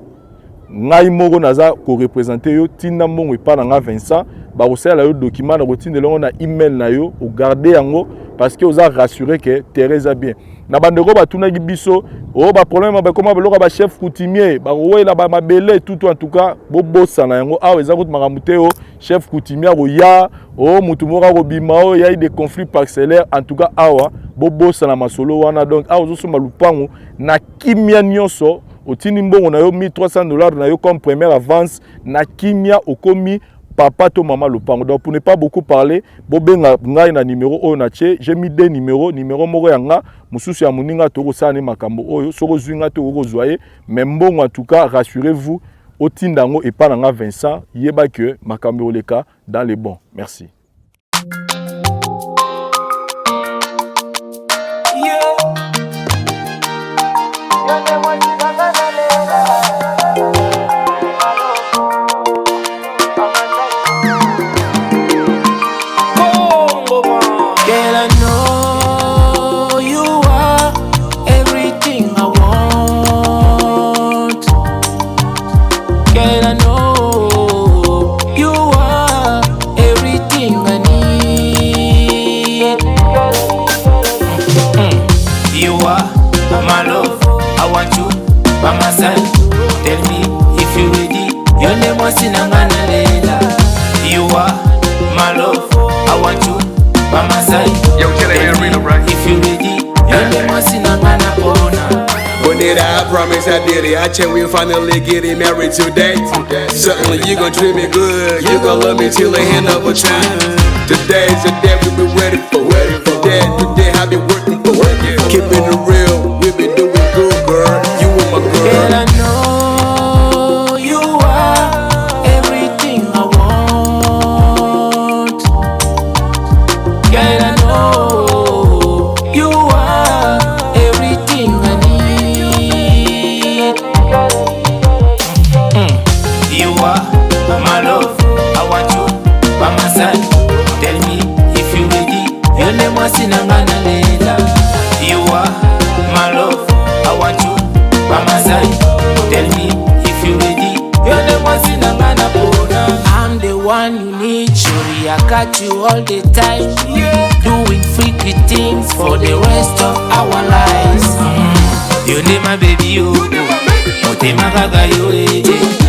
ngai moko naza koreprésenter yo. Tinda mbongo epai na nga Vincent, bakosalela yo document na kotindela yango na email na yo, ogarde yango parce que oza rassuré que terrain eza bien. Na bandeko batunaki biso oyo baproblème bakoma biloko ya bachef coutumier, bakowela bamabele tutu, en tout cas bobosana yango. Awa eza kutu makambo te o chef coutumier akoya o mutu moko akobima oyo yai des conflits parcellaires. En tout cas awa bobosana masolo wana. Donc awa ozosomba lupango na kimia nyonso, otindi mbongo na yo 1300 $ na yo comme première avance, na kimia okomi papa to mama lopango. Donc pour ne pas beaucoup parler, bobenga ngai na numéro oyo natie. J'ai mis deux numéros, numéro moko ya nga, mosusu ya moninga. Tokosala ne makambo oyo. Soki ozwi nga te, okokozwa ye. Mais mbongo, en tout cas rassurez-vous, otinda yango epai na nga Vincent, yeba ke makambo ekoleka dans les bons. Merci. Girl, I know you are everything I want. Girl, I know you are everything I need. You are my love, I want you by my side. Tell me if you ready. Your name was in lela. You are my love, I want you by my side. Yo, Tell Tell me if you ready. Your name was in pona. Bonita, I promise I did it. I check we finally getting married today. Certainly you gon' treat me good. You gon' love me till the end of a time. Today's the day we been ready for. Today, today I been working for. Keeping it real, we been doing good, girl. You and my girl. Girl, I know you are everything I want. Girl, I know you are everything I need. You are my love, I want you by my side. Tell me if you ready. Your name was in lela. You are my love, I want you by my side. Tell me if you ready. Your name was in pona. I'm the one you need, shorty. I got you all the time. Doing freaky things for the rest of our lives. You need my baby, you. Motema kaka yo, eh, eh.